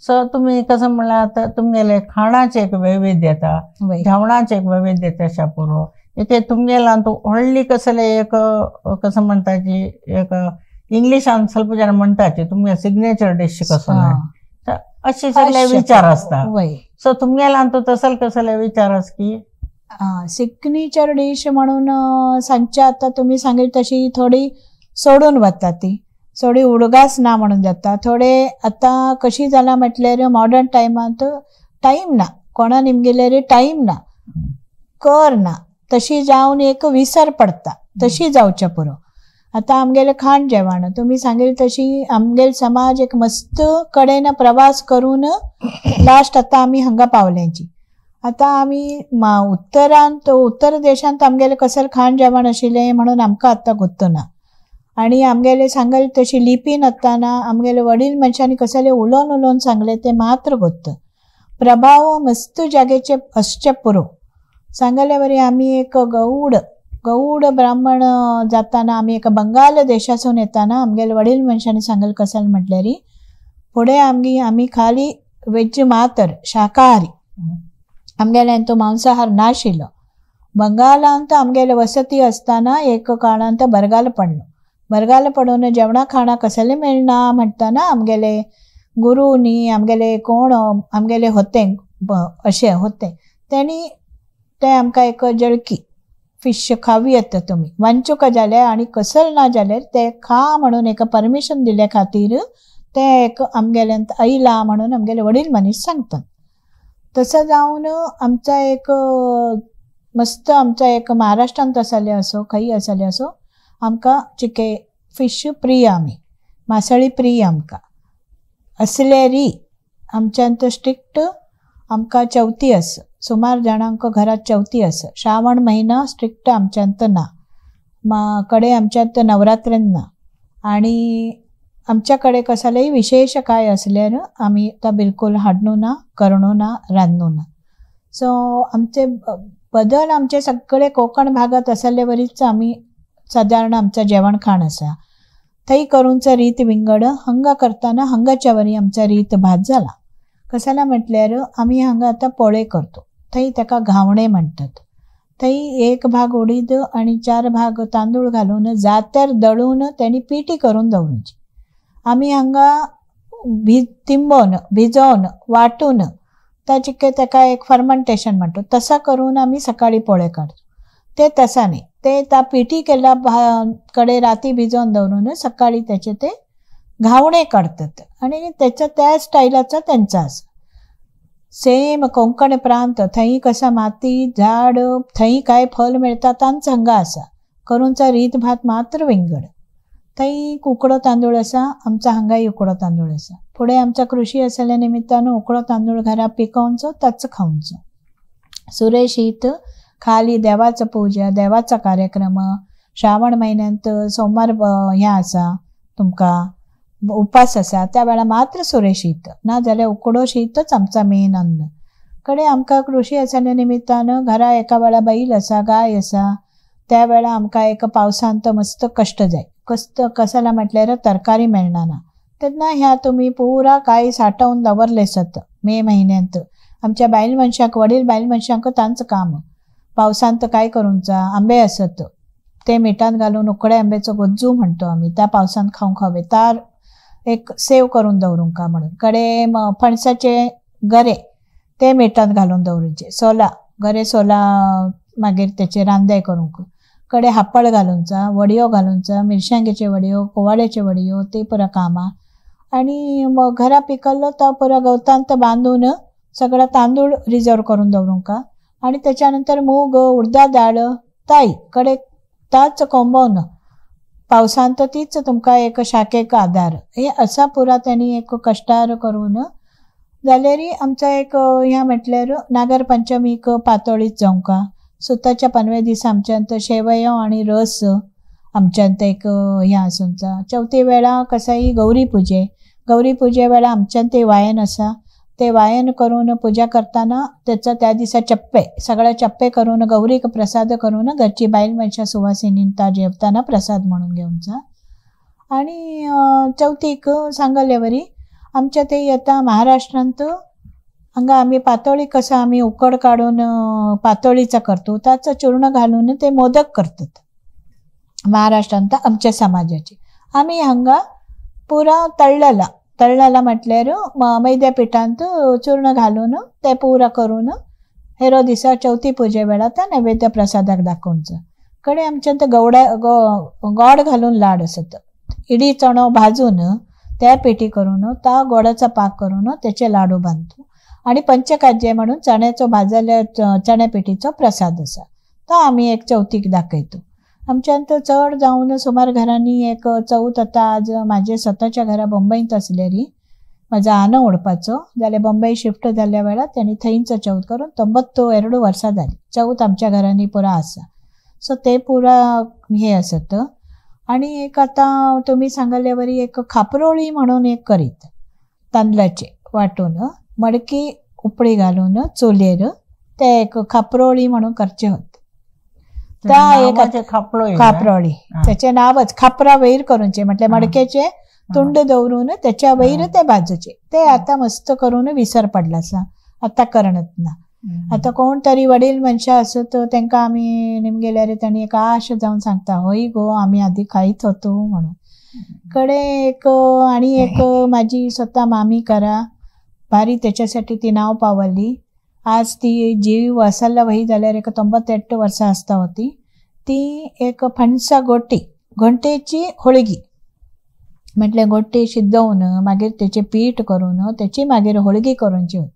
सो तुमी कसं म्हणल्यार आतां तुमगेले खाणाचें एक वैविध्य येता जेवणाचें एक वैविध्य येता अशा पुरो एक तुमगेला व्हडली कसले एक कसं म्हणटा की एक इंग्लिशान ಸ್ವಲ್ಪ जण म्हणटाचे तुमगे सिग्नेचर डिश कसो ना अशे सगळे विचार आसता. सो तुमगेला तसल कसले विचार आसा की सिग्नेचर डिश म्हणून सांगचे आता तुम्ही सांगेल तशी थोडी सोडून वता ती थोडी उडगास ना म्हणून जाता थोडे आता कशी जाला म्हटल्यार मॉडर्न टायमांत टायम ना कोणा निमगेल्यार टायम ना कर ना तशी जावन एक विसर पडता तशी जावचे पुरो. आता आमगेले खाण जेवण तुम्ही सांगेल तशी आमगेल समाज एक मस्त कडेन प्रवास करून लास्ट आता आमी हांगा पावल्यांची. आता आमी उत्तरांत उत्तर देशांत आमगेले कसले खाण जेवण आशिल्लें म्हणून आमकां आतां गोत्तो ना आनी आमगेले सांगल तशी लिपी नासतना आमगेले वडील मनशांनी कसले उलोवन उलोवन सांगले ते मात्र गोत्त प्रभाव मस्त जागेचे असचे पुरो. सांगले वरी आमी एक गौड गौड ब्राह्मण जाताना आमी एका बंगाल देशासून येताना आमगेले वडील मनशांनी सांगल कसल म्हटल्यार फुडें आमगी आमी खाली वेज मातर शाकाहारी आमगेल्यान तो मांसाहार नाशिल्लो. बंगालांत आमगेले वसती आसतना एक काळांत बरगाल पडलो बरगाल पडून जेवणा खाणा कसले मेळना म्हणटाना आमगेले गुरू न्ही आमगेले कोण आमगेले होते अशें होते तेणी ते आमकां एक जळकी फिश खावी येता तुमी वांचूका जाल्यार आनी कसल ना जाल्यार ते खा म्हणून एक परमिशन दिल्या खातीर ते एक आमगेल्यांत आयला म्हणून आमगेले वडील मनीस सांगतात. तसं जावन आमचा एक मस्त आमचा एक महाराष्ट्रांत आसले असो खंय आसले असो आमकां चिके फिश प्रिय आमी मासळी प्रिय आमकां असलेरी आमच्यांत स्ट्रिक्ट आमकां चवथी आसा सुमार जाणांक घरात चवथी आसा श्रावण महिना स्ट्रिक्ट आमच्यांत ना मा कडे आमच्यांत नवरात्रेन ना आनी आमच्या कडे कसलेय विशेष काय असल्यार आमी तो बिलकुल हाडणू ना करणू ना रांदू ना. सो आमचे बदल आमचे सगळे कोकण भागात असले वरीच आमी सादारण आमचं जेवण खाण आसा थंय करूंचो रीत विंगड हांगा करतना हांगाच्या वरी आमचा रीत भात जाला. कशाला म्हटल्यार आमी हांगा आतां पोळे करतो थंय ताका घावणे म्हणटात थंय एक भाग उडीद आनी 4 भाग तांदूळ घालून जात्यार दळून तेणी पिठी करून दवरूची. आमी हांगा तिंबोवन भिजोवन वांटून ताचे ताका एक फर्मंटेशन म्हणटा तसा करून आमी सकाळी पोळे काडतो ते तसा न्ही ते त्या पिठी केल्या कडे राती भिजोवन दवरून सकाळी त्याचे ते घावणे काडतात आनी त्याच्या त्या स्टायलाचा त्यांचा आसा. सेम कोंकण प्रांत थंय कसा माती झाड थंय काय फल मेळटा तांच हांगा आसा करूंचा रीत भात मात्र विंगड. थंय उकडो तांदूळ आसा आमचा हांगाय उकडो तांदूळ आसा. फुडें आमचा कृशी आसल्या निमित्तान उकडो तांदूळ घरा पिकोवचो ताच खावचो. सुरें शीत खाली देवाचो पूजा देवाचो कार्यक्रम श्रावण म्हयन्यांत सोमार हें आसा तुमकां उपास आसा त्या वेळार मात्र सुरें शीत ना जाल्यार उकडो शीतच आमचा मेन अन्न. कडे आमकां कृशी आसल्या निमित्तान घरा एका वेळा बैल आसा, गाय आसा, त्या वेळा आमकां एक पावसांत मस्त कश्ट जाय. कश्ट कसाला म्हटल्यार तरकारी मेळना ना, तेन्ना ह्या तुमी पुरा कांय साठोवन दवरले सत मे म्हयन्यांत. आमच्या बायल मनशांक, वडील बायल मनशांक तांच काम. पावसांत काय करूंचा, आंबे आसत ते मिठान घालून उकडे आंब्याचो गज्जू म्हणतो आमी, त्या पावसांत खावंक हवे, तार एक सेव करून दवरूंक म्हणून. कडे फणसाचे गरे ते मिठान घालून दवरूचे, सोला गरे सोला मागीर त्याचे रांदे करूंक. कडे हापळ घालूनचा, वडयो घालूनचा, मिरसांगेचे वडयो, कोवाळ्याचे वडयो, ते पुरा कामां. आनी घरा पिकल्लो तो पुरा गवतांत बांदून सगळा तांदूळ रिजर्व करून दवरूंक. आनी त्याच्यानंतर मूग, उडदा दाळ, ताई कडे ताच कोंबोवन पावसांत तीच तुमकां एक शाखेक आदार. हे असा पुरा त्यांनी एक कश्टार करून जाल्यार आमचा एक ह्या म्हटल्यार नागरपंचमीक पातोळीच जावंका. सुताच्या पनवे दीस आमच्यांत शेवयो आनी रस आमच्यांत एक ह्या आसूंचा. चवथी वेळा कसाई गौरी पुजे, गौरी पुजे वेळा आमच्यांत ते वायन आसा, ते वायन करून पूजा करताना त्याचा त्या दिसा चप्पे सगळे चप्पे करून गौरीक प्रसाद करून घरची बायल मनशां सुवासिनींता जेवताना प्रसाद म्हणून घेवचा. आनी चवथीक सांगले वरी आमच्या ते येता महाराष्ट्रांत हांगा आमी पातोळी कसं आमी उकड काडून पातोळीचा करतो, ताचो चूर्ण घालून ते मोदक करतात महाराष्ट्रांत आमच्या समाजाचे. आमी हांगा पुरा तळ्ळला, तळ्ळला म्हटल्यार मैद्या पिठांत चूर्ण घालून ते पुरा करून हेरो दिसा चवथी पुजे वेळार त्या नैवेद्य प्रसादाक दाखोवचो. कडे आमच्यांत गवडा गोड घालून लाड आसत, इडी चणो भाजून त्या पेटी करून त्या गोडाचा पाक करून त्याचे लाडू बांदतो. आनी पंचखाद्य म्हणून चण्याचो भाजल्या चण्या पेटीचो प्रसाद आसा, तो आमी एक चवथीक दाखयतो. आमच्यांत चड जावन सुमार घरांनी एक चवथ आतां आज म्हाजे स्वताच्या घरा बंबईंत आसलेली म्हाजो आनो ओडपाचो जाल्यार बंबई शिफ्ट जाल्ल्या वेळार तेणी थंयचो चवथ करून 92 वर्सां जाली चवथ आमच्या घरांनी पुरा आसा. सो ते पुरा हे आसत. आनी एक आतां तुमी सांगले वरी एक खापरोळी म्हणून एक करीत, तांदळाचे वांटून मडकी उपळी घालून चुलीर ते एक खापरोळी म्हणून करचे होते. खापरोळी त्याचे नावच खापरा वैर करूचे, म्हटल्यार मडकेचे तुंड दवरून त्याच्या वैर ते भाजूचे. ते आता मस्त करून विसर पडला आसा, आता करणत ना. आता कोण तरी वडील मनशां आसत तांकां आमी निमगेल्यार तांणी एक आश जावन सांगता, हय गो आमी आदी खायत होतो म्हणून. कडे एक आनी एक म्हाजी स्वता मामी करा भारी त्याच्यासाठी ती नाव पावली. आज ती जीव असायला वही जाल्यार एक 98 वर्सां आसता होती. ती एक फणसा गोटी, घोंटेची होळगी म्हटल्यार गोटी शिजोवन मागीर तेचे पीठ करून तेची मागीर होळगी करूनची होती.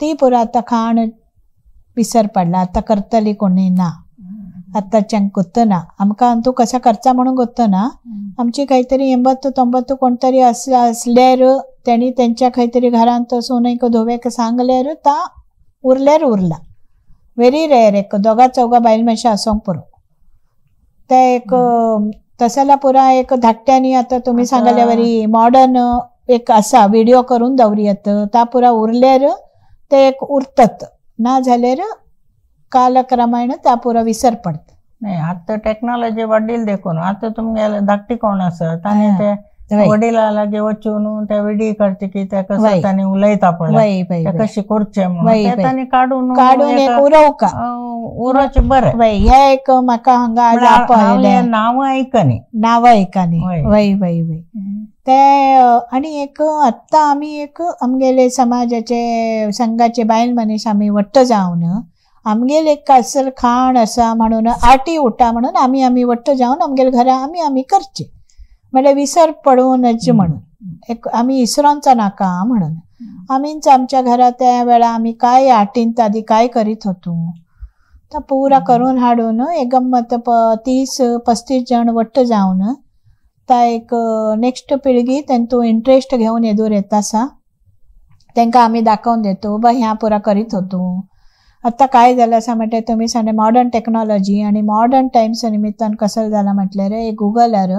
ती पुरा आतां खाण विसर पडला, आतां करतली कोणी ना, आतांच्यांक गोत्तना आमकां अंतू कसा करचा म्हणून गोत्तना. आमची काहीतरी 80 90 कोणतरी असल्यार त्यांनी त्यांच्या काहीतरी घरांत सोनेक धोवेक सांगल्यार ता उरल्यार उरला. व्हेरी रेअर एक दोगा चौगा बायल मनशां आसोंक पुरो. ते एक तसाला पुरा एक धाकट्यांनी आतां तुमी सांगल्या वरी मॉडर्न एक आसा व्हिडिओ करून दवरियत ता पुरा उरल्यार ते एक उरतत, ना जाल्यार कालक्रमाण ता पुरा विसर पडटा. नाही आतां टॅक्नॉलॉजी वाडील देखून आतां तुमगेले धाकटी कोण आसत आनी ते वडिला लागीं वचून ते विडी काडचे की ते कसं तांणी उलयता पळय ते कशें करचें म्हणून ते तांणी काडून काडून एक उरोवका उरोवचें बरें. हे एक म्हाका हांगा आज आपयलें. नांव आयकनी, नांव आयकनी. वय वय वय ते. आनी एक आत्तां आमी एक आमगेले समाजाचे संघाचे बायल मनीस आमी वट्ट जावन आमगेल एक कासल खाण आसा म्हणून आटी उठा म्हणून आमी आमी वट्ट जावन आमगेले घरा आमी आमी करचे, म्हळ्यार विसर पडूं नज म्हणून एक आमी इसरोंचा नाका म्हणून आमीच आमच्या घरा त्या वेळा आमी काय आटींत आदी काय करीत होतो तर पुरा करून हाडून एक गम्मत 30-35 जण वट्ट जावन ता एक नेक्स्ट पिळगी तेंतू इंट्रस्ट घेवन येदूर येता आसा, तांकां आमी दाखोवन देतो बा ह्या पुरा करीत होतो. आतां काय जालां आसा म्हणल्यार तुमी सांगले मॉडर्न टॅक्नॉलॉजी आनी मॉडर्न टायम्स निमित्तान कसो जाला म्हटल्यार एक गुगलार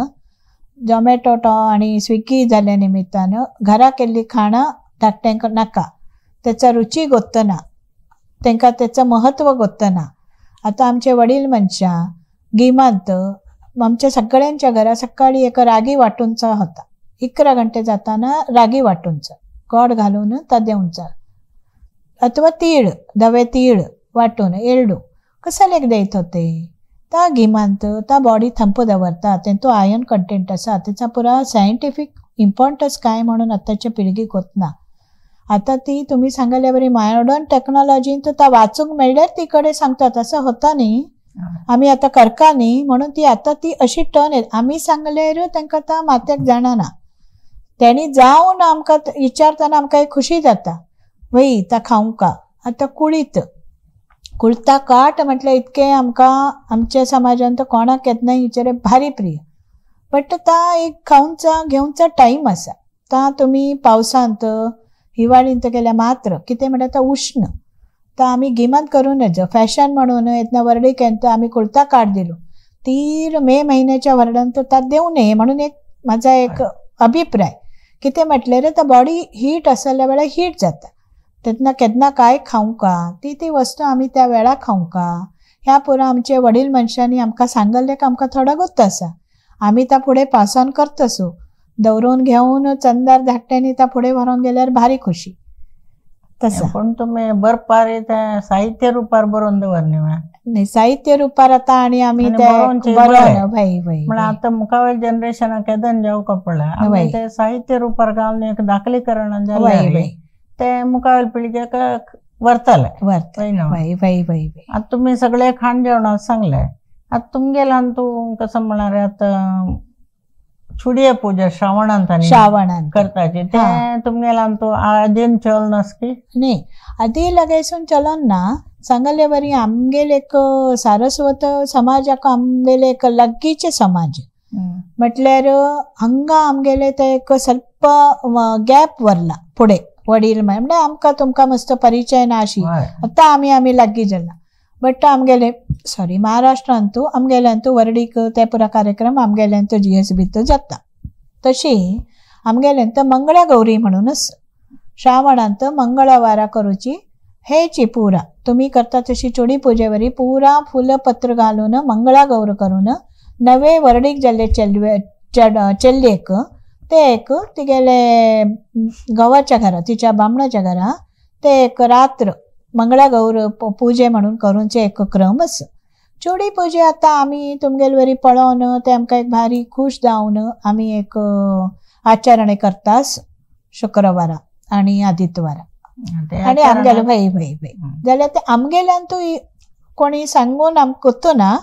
झोमॅटो आणि स्विगी जाल्या निमित्तान घरा केल्ली खाणां धाकट्यांक नाका, त्याचा रुची गोत्तना, तांकां तेचो महत्व गोत्तना. आतां आमचे वडील मनशां गिमांत आमच्या सगळ्यांच्या घरा सकाळी एक रागी वाटूनचा होता. 11 घंटे जाताना रागी वाटूनचा गोड घालून ता देवचा अथवा तीळ, धवे तीळ वाटून एरडू कसालेक देत होते. ता गिमांत ता बॉडी थंप दवरता, तेंतो आयर्न कंटेंट आसा, तेचा पुरा सायंटिफीक इम्पॉर्टन्स काय म्हणून आतांच्या पिळगेक वतना. आतां ती तुमी सांगल्या बरी मॉडर्न टॅक्नॉलॉजीन तर ता वाचूंक मेळ्ळ्यार ती कडेन सांगतात असं होता न्ही. आमी आतां करका न्ही म्हणून ती आतां ती अशी टर्न येत. आमी सांगल्यार तांकां आतां माथ्याक जाणना. तेणी जावन आमकां विचारतना आमकां एक खुशी जाता, वय ता खावंक. आतां कुळीत कुळता काट म्हटल्यार इतकें आमकां आमच्या समाजान तर कोणाक येतना विचारे भारी प्रिय. बट ता एक खावचा घेवचा टायम आसा. ता तुमी पावसांत हिवाळींत केल्या मात्र कितें म्हणटा ता उश्ण ता आमी गिमांत करूं नजो. फॅशन म्हणून येतना वर्डीक येता आमी कुळता काट दिलो तीर मे महिन्याच्या वर्डान तर ता देवं नये म्हणून एक म्हाजा एक अभिप्राय. कितें म्हटल्यार ता बॉडी हीट आसल्या वेळार हीट जाता, तेन्ना केन्ना काय खावंका ती ती वस्तू आमी त्या वेळार खावंका. ह्या पुरा आमचे वडील मनशांनी आमकां सांगल्लें आमकां थोडो गोत्त आसा. आमी ता फुडें पास ऑन करतसो दवरून घेवन चंदार धाकट्यांनी ता फुडें व्हरोन गेल्यार भारी खुशी. तसं पण तुमी बरपार साहित्य रुपार बरोवन दवर न्ही? साहित्य रुपार आतां आनी आमी ते बरोवन वय वय म्हळ्यार आतां मुखावेल जनरेशनाक केदन जावंक पडला आमी ते साहित्य रुपार घालून एक दाखलीकरण जालें ते मुखावेल पिळगेक व्हरतले. वय वय वय. आतां तुमी सगळे खाण जेवणाक सांगलें, आतां तुमगेल्यान तूं कसं म्हळ्यार आतां चुडये पूजा श्रावणांत श्रावणांत करताची ते तुमगेल्यान तूं आदीन चल नासकी न्ही? आदी लगेसून चलन ना. सांगले बरी आमगेले एक सारस्वत समाजाक आमगेले एक लागींचे समाज म्हटल्यार हांगा आमगेले ते एक स्वल्प गॅप वरला फुडें वडील म्हळ्यार आमकां तुमकां मस्त परिचय ना अशी आतां आमी आमी लागीं जाला. बट आमगेले सॉरी महाराष्ट्रांतू आमगेल्यांतू वर्डीक ते पुरा कार्यक्रम आमगेल्यांतू GSB जाता. तशी आमगेल्यांत मंगळा गौरी म्हणून आसा. श्रावणांत मंगळवारा करूची हेची पुरा तुमी करता तशी चोडी पुजेवरी पुरा फुलपत्र घालून मंगळा गौर करून नवे वर्डीक जाल्ले चेल्वे चेल्लेक ते एक तिगेले गवाच्या घरा तिच्या बामणाच्या घरा ते एक रात्र मंगळागौर पुजे म्हणून करूंचे एक क्रम आसा. चोडी पुजे आतां आमी तुमगेले वरी पळोवन ते आमकां एक भारी खूश जावन आमी एक आचरण करता शुक्रवारा आनी आदित्यवारा आनी आमगेले वय वय वय जाल्यार ते आमगेल्यान तूं कोणी सांगून आमकां कोत्तना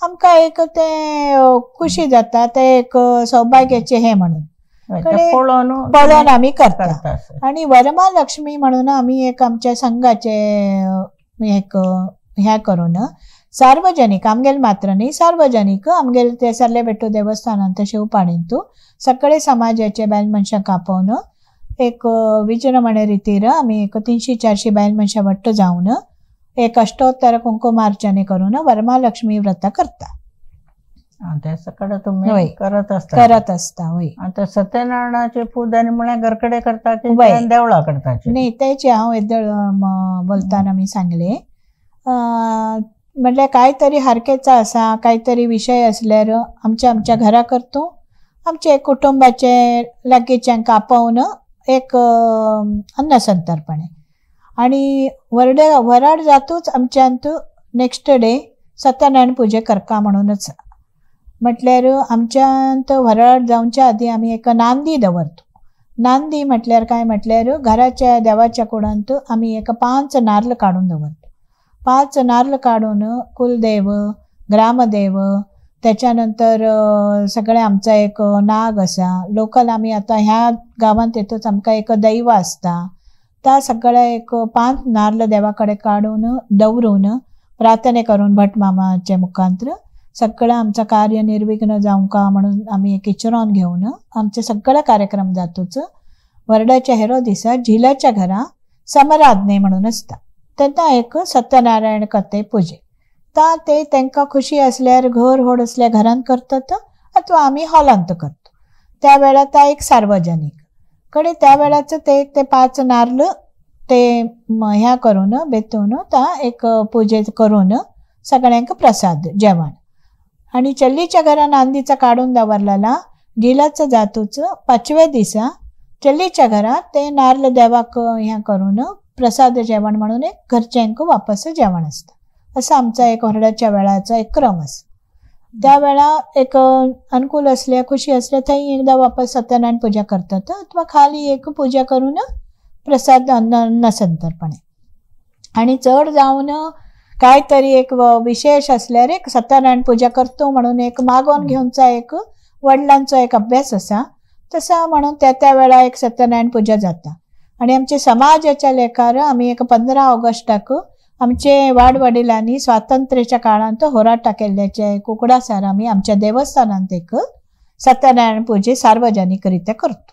आमकां एक तें खुशी जाता, ते एक सौभाग्याचें हें म्हणून पळोवन आमी करता. आनी वरमालक्ष्मी म्हणून आमी एक आमच्या संघाचे एक हें करून सार्वजनीक आमगेले मात्र न्ही सार्वजनीक आमगेले ते सरलेबेट्टू देवस्थानांत शिवपाणींतू सगळे समाजाचे बायल मनशांक आपोवन एक विजृंभणे रितीर आमी एक 300-400 बायल मनशां वट्ट जावन एक अष्टोत्तर कुंकुमार्चने करून वरमालक्ष्मी व्रत करता. ते सगळं तुम्ही करत असता? करत असता वय. आता सत्यनारायणाची पूजा म्हळ्यार घरकडे करता की देवळा करता? न्ही तेचे हांव येदोळ बोलताना मी सांगले म्हटल्यार काय तरी हारकेचा आसा, काय तरी विशय आसल्यार आमच्या आमच्या घरा करतो, आमचे कुटुंबाचे लागींच्यांक आपोवन एक अन्नसंतर्पणे. आनी वराड जातूच आमच्यांत नेक्स्ट डे सत्यनारायण पुजे करका म्हणूनच. म्हटल्यार आमच्यांत वराड जावच्या आदी आमी एक नांदी दवरतो. नांदी म्हटल्यार काय म्हटल्यार घराच्या देवाच्या कुडांत आमी एक 5 नाल्ल काडून दवरतो. 5 नाल्ल काडून कुलदेव, ग्रामदेव, त्याच्यानंतर सगळे आमचा एक नाग आसा लोकल आमी आतां ह्या गांवांत येतूच आमकां एक दैव आसता, त्या सगळ्या एक 5 नाल्ल देवा कडेन काडून दवरून प्रार्थना करून भट मामाच्या मुखांत्र सगळं आमचं कार्य निर्विघ्न जावंका म्हणून आमी एक इचरोन घेवन आमचे सगळे कार्यक्रम जातूच. वरडाच्या हेरो दिसा झिलाच्या घरा समराधने म्हणून आसता, तेन्ना एक सत्यनारायण कथे पुजे ता ते तांकां खुशी आसल्यार घर व्हड आसल्यार घरांत करतात अथवा आमी हॉलांत करतो. त्या वेळार ता एक सार्वजनीक कडे त्या वेळाचो ते एक ते 5 नाल्ल ते ह्या करून बेतून ता एक पुजे करून सगळ्यांक प्रसाद जेवण. आणि चल्लीच्या घरा नांदीचा काडून दवरलेला गिलाचा जातूच 5व्या दिसा चल्लीच्या घरात ते नारळ देवाक ह्या करून प्रसाद जेवण म्हणून एक घरच्यांक वापस जेवण असतं. असं आमचा एक हरडाच्या वेळाचा एक क्रम असतो. त्या वेळा एक अनुकूल असल्या खुशी असल्या थंय एकदा वापस सत्यनारायण पूजा करतात अथवा खाली एक पूजा करून प्रसाद अन्न संतर्पणे. आणि चड जावन काय तरी एक विशेष असल्यार एक सत्यनारायण पूजा करतो म्हणून एक मागोवन घेवचा एक वडिलांचो एक अभ्यास आसा तसा म्हणून त्या त्या वेळा एक सत्यनारायण पूजा जाता. आणि आमचे समाजाच्या लेखार आमी एक 15 ऑगस्टाक आमचे वाडवडिलांनी स्वातंत्र्याच्या काळांत होराटा केल्ल्याचे कुकडासार आमी आमच्या देवस्थानांत एक सत्यनारायण पूजे सार्वजनिकरित्या करतो.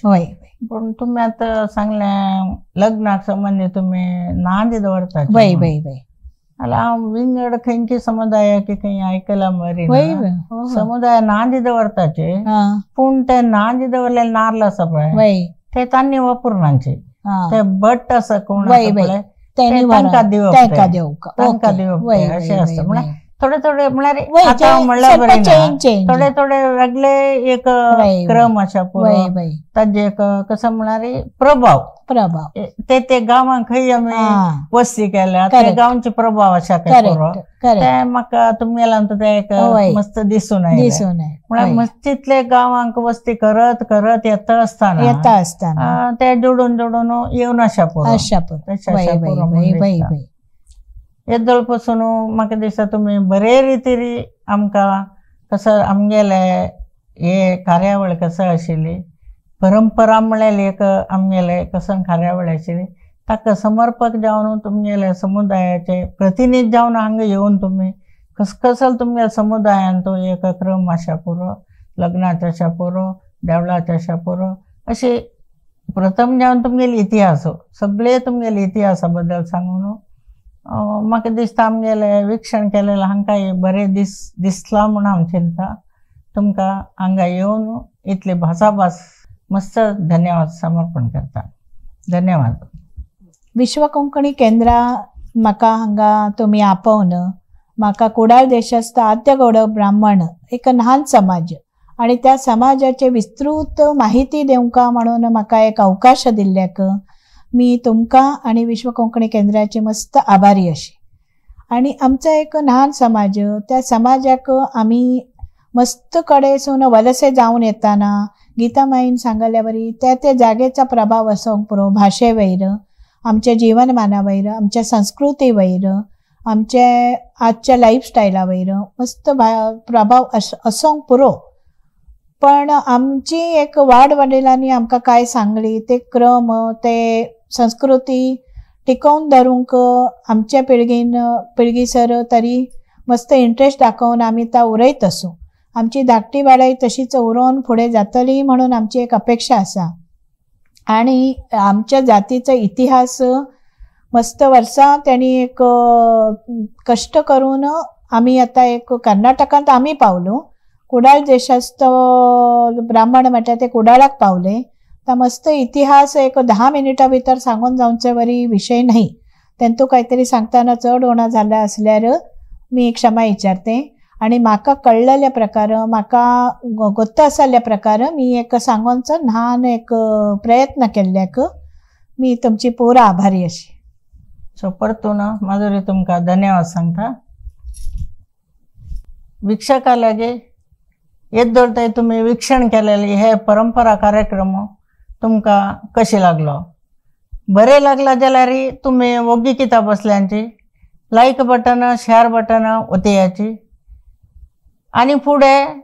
वय पूण तुमी आतां सांगलें लग्नाक संबंदी तुमी नांदी दवरता. वय वय वय जाल्यार हांव विंगड खंयचे समुदायाक खंय आयकलां बरी समुदाय नांदी दवरताचे पूण ते नांदी दवरलेले नाल्ल आसा पळय ते तांणी वापरनाचे ते भट आसा कोण पळय तांकां दिवप तांकां दिवप अशें आसता. म्हळ्यार थोडे थोडे म्हळ्यार आतां म्हणल्यार बरें थोडे थोडे वेगळे एक क्रम आसा पुरो ताजे एक कसो म्हळ्यार प्रभाव प्रभाव ते ते गांवांक खंय आमी वस्ती केल्या ते गांवचे प्रभाव आसा पुरो ते म्हाका तुमगेल्यान ते एक मस्त दिसून आयलें. म्हळ्यार मस्तीतले गांवांक वस्ती करत करत येता आसतना ते जोडून जोडून येवन आसा पुरो तशें आसा पुरो. येदोळ पासून म्हाका दिसता तुमी बरे रितीन आमकां कसो आमगेले हे कार्यावळ कसो आशिल्ली परंपरा म्हळ्यार एक आमगेले कसो कार्यावळ आशिल्ली ताका समर्पक जावन तुमगेले समुदायाचे प्रतिनिधी जावन हांगा येवन तुमी कसकसल तुमगेल्या समुदायान तो एक क्रम आसा पुरो लग्नाचो आसा पुरो देवळाचो आसा पुरो अशें प्रथम जावन तुमगेले इतिहास सगळे तुमगेले इतिहासा बद्दल सांगून म्हाका दिसता आमगेले विक्षण केलेलें हांकां बरें दिसलां म्हूण हांव चिंता. तुमकां हांगा येवन इतली भासाभास मस्त धन्यवाद समर्पण करता. धन्यवाद. विश्व कोंकणी केंद्रा म्हाका हांगा तुमी आपोवन म्हाका कुडाळ देशस्थ आद्यगौड ब्राह्मण एक ल्हान समाज आणि त्या समाजाचे विस्तृत माहिती दिवंका म्हणून म्हाका एक अवकाश दिल्ल्याक मी तुमकां आणि विश्व कोंकणी केंद्राचे मस्त आभारी अशी. आणि आमचा एक ल्हान समाज त्या समाजाक आमी मस्त कडेसून वलसे जावन येताना गीतामाईन सांगल्या बरी त्या त्या जागेचा प्रभाव असोंक पुरो भाशे वयर आमच्या जीवनमाना वयर आमच्या संस्कृती वयर आमचे आजच्या लायफस्टायला वयर मस्त प्रभाव असोंक पुरो. पण आमची एक वाडवडिलांनी आमकां काय सांगली ते क्रम ते संस्कृती टिकोवन धरूंक आमच्या पिळगीन पिळगीसर तरी मस्त इंट्रस्ट दाखोवन आमी ता उरयत आसूं. आमची धाकटी बाळाय तशीच उरोवन फुडें जातली म्हणून आमची एक अपेक्षा आसा. आणि आमच्या जातीचो इतिहास मस्त वर्सां तेणी एक कश्ट करून आमी आतां एक कर्नाटकांत आमी पावलो. कुडाळ देशस्थ ब्राह्मण म्हणटा ते कुडाळाक पावले. तर मस्त इतिहास एक 10 मिनिटां भितर सांगून जावचे वरी विशय नाही. तेंतू काहीतरी सांगताना चड उणा झाला असल्यार मी क्षमा विचारते. आणि म्हाका कळलेल्या प्रकार म्हाका गोत्त आसल्या प्रकार मी एक सांगोनचो ल्हान एक प्रयत्न केल्ल्याक मी तुमची पुरा आभारी अशी. सो परतून माधुरी तुमकां धन्यवाद सांगता. वीक्षका लागी येदोळ तुमी वीक्षण केलेली हे परंपरा कार्यक्रम तुमकां कशी लागलो बरें लागला जाल्यार तुमी वोगी कित्याक बसल्यांची लायक बटन शेअर बटन ओतयाची आनी फुडें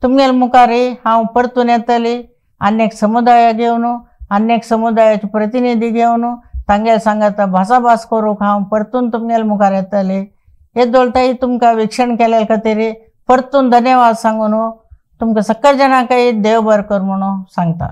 तुमगेले मुखार हांव परतून येतली आनी एक समुदाय घेवन आनी एक समुदायाचे प्रतिनिधी घेवन तांगेले सांगाता भासाभास करूंक हांव परतून तुमगेले मुखार येतली. येदोळ तुमकां वीक्षण केले खातीर परतून धन्यवाद सांगून तुमकां सगळ्या जाणांकय देव बरें कर म्हणून सांगता.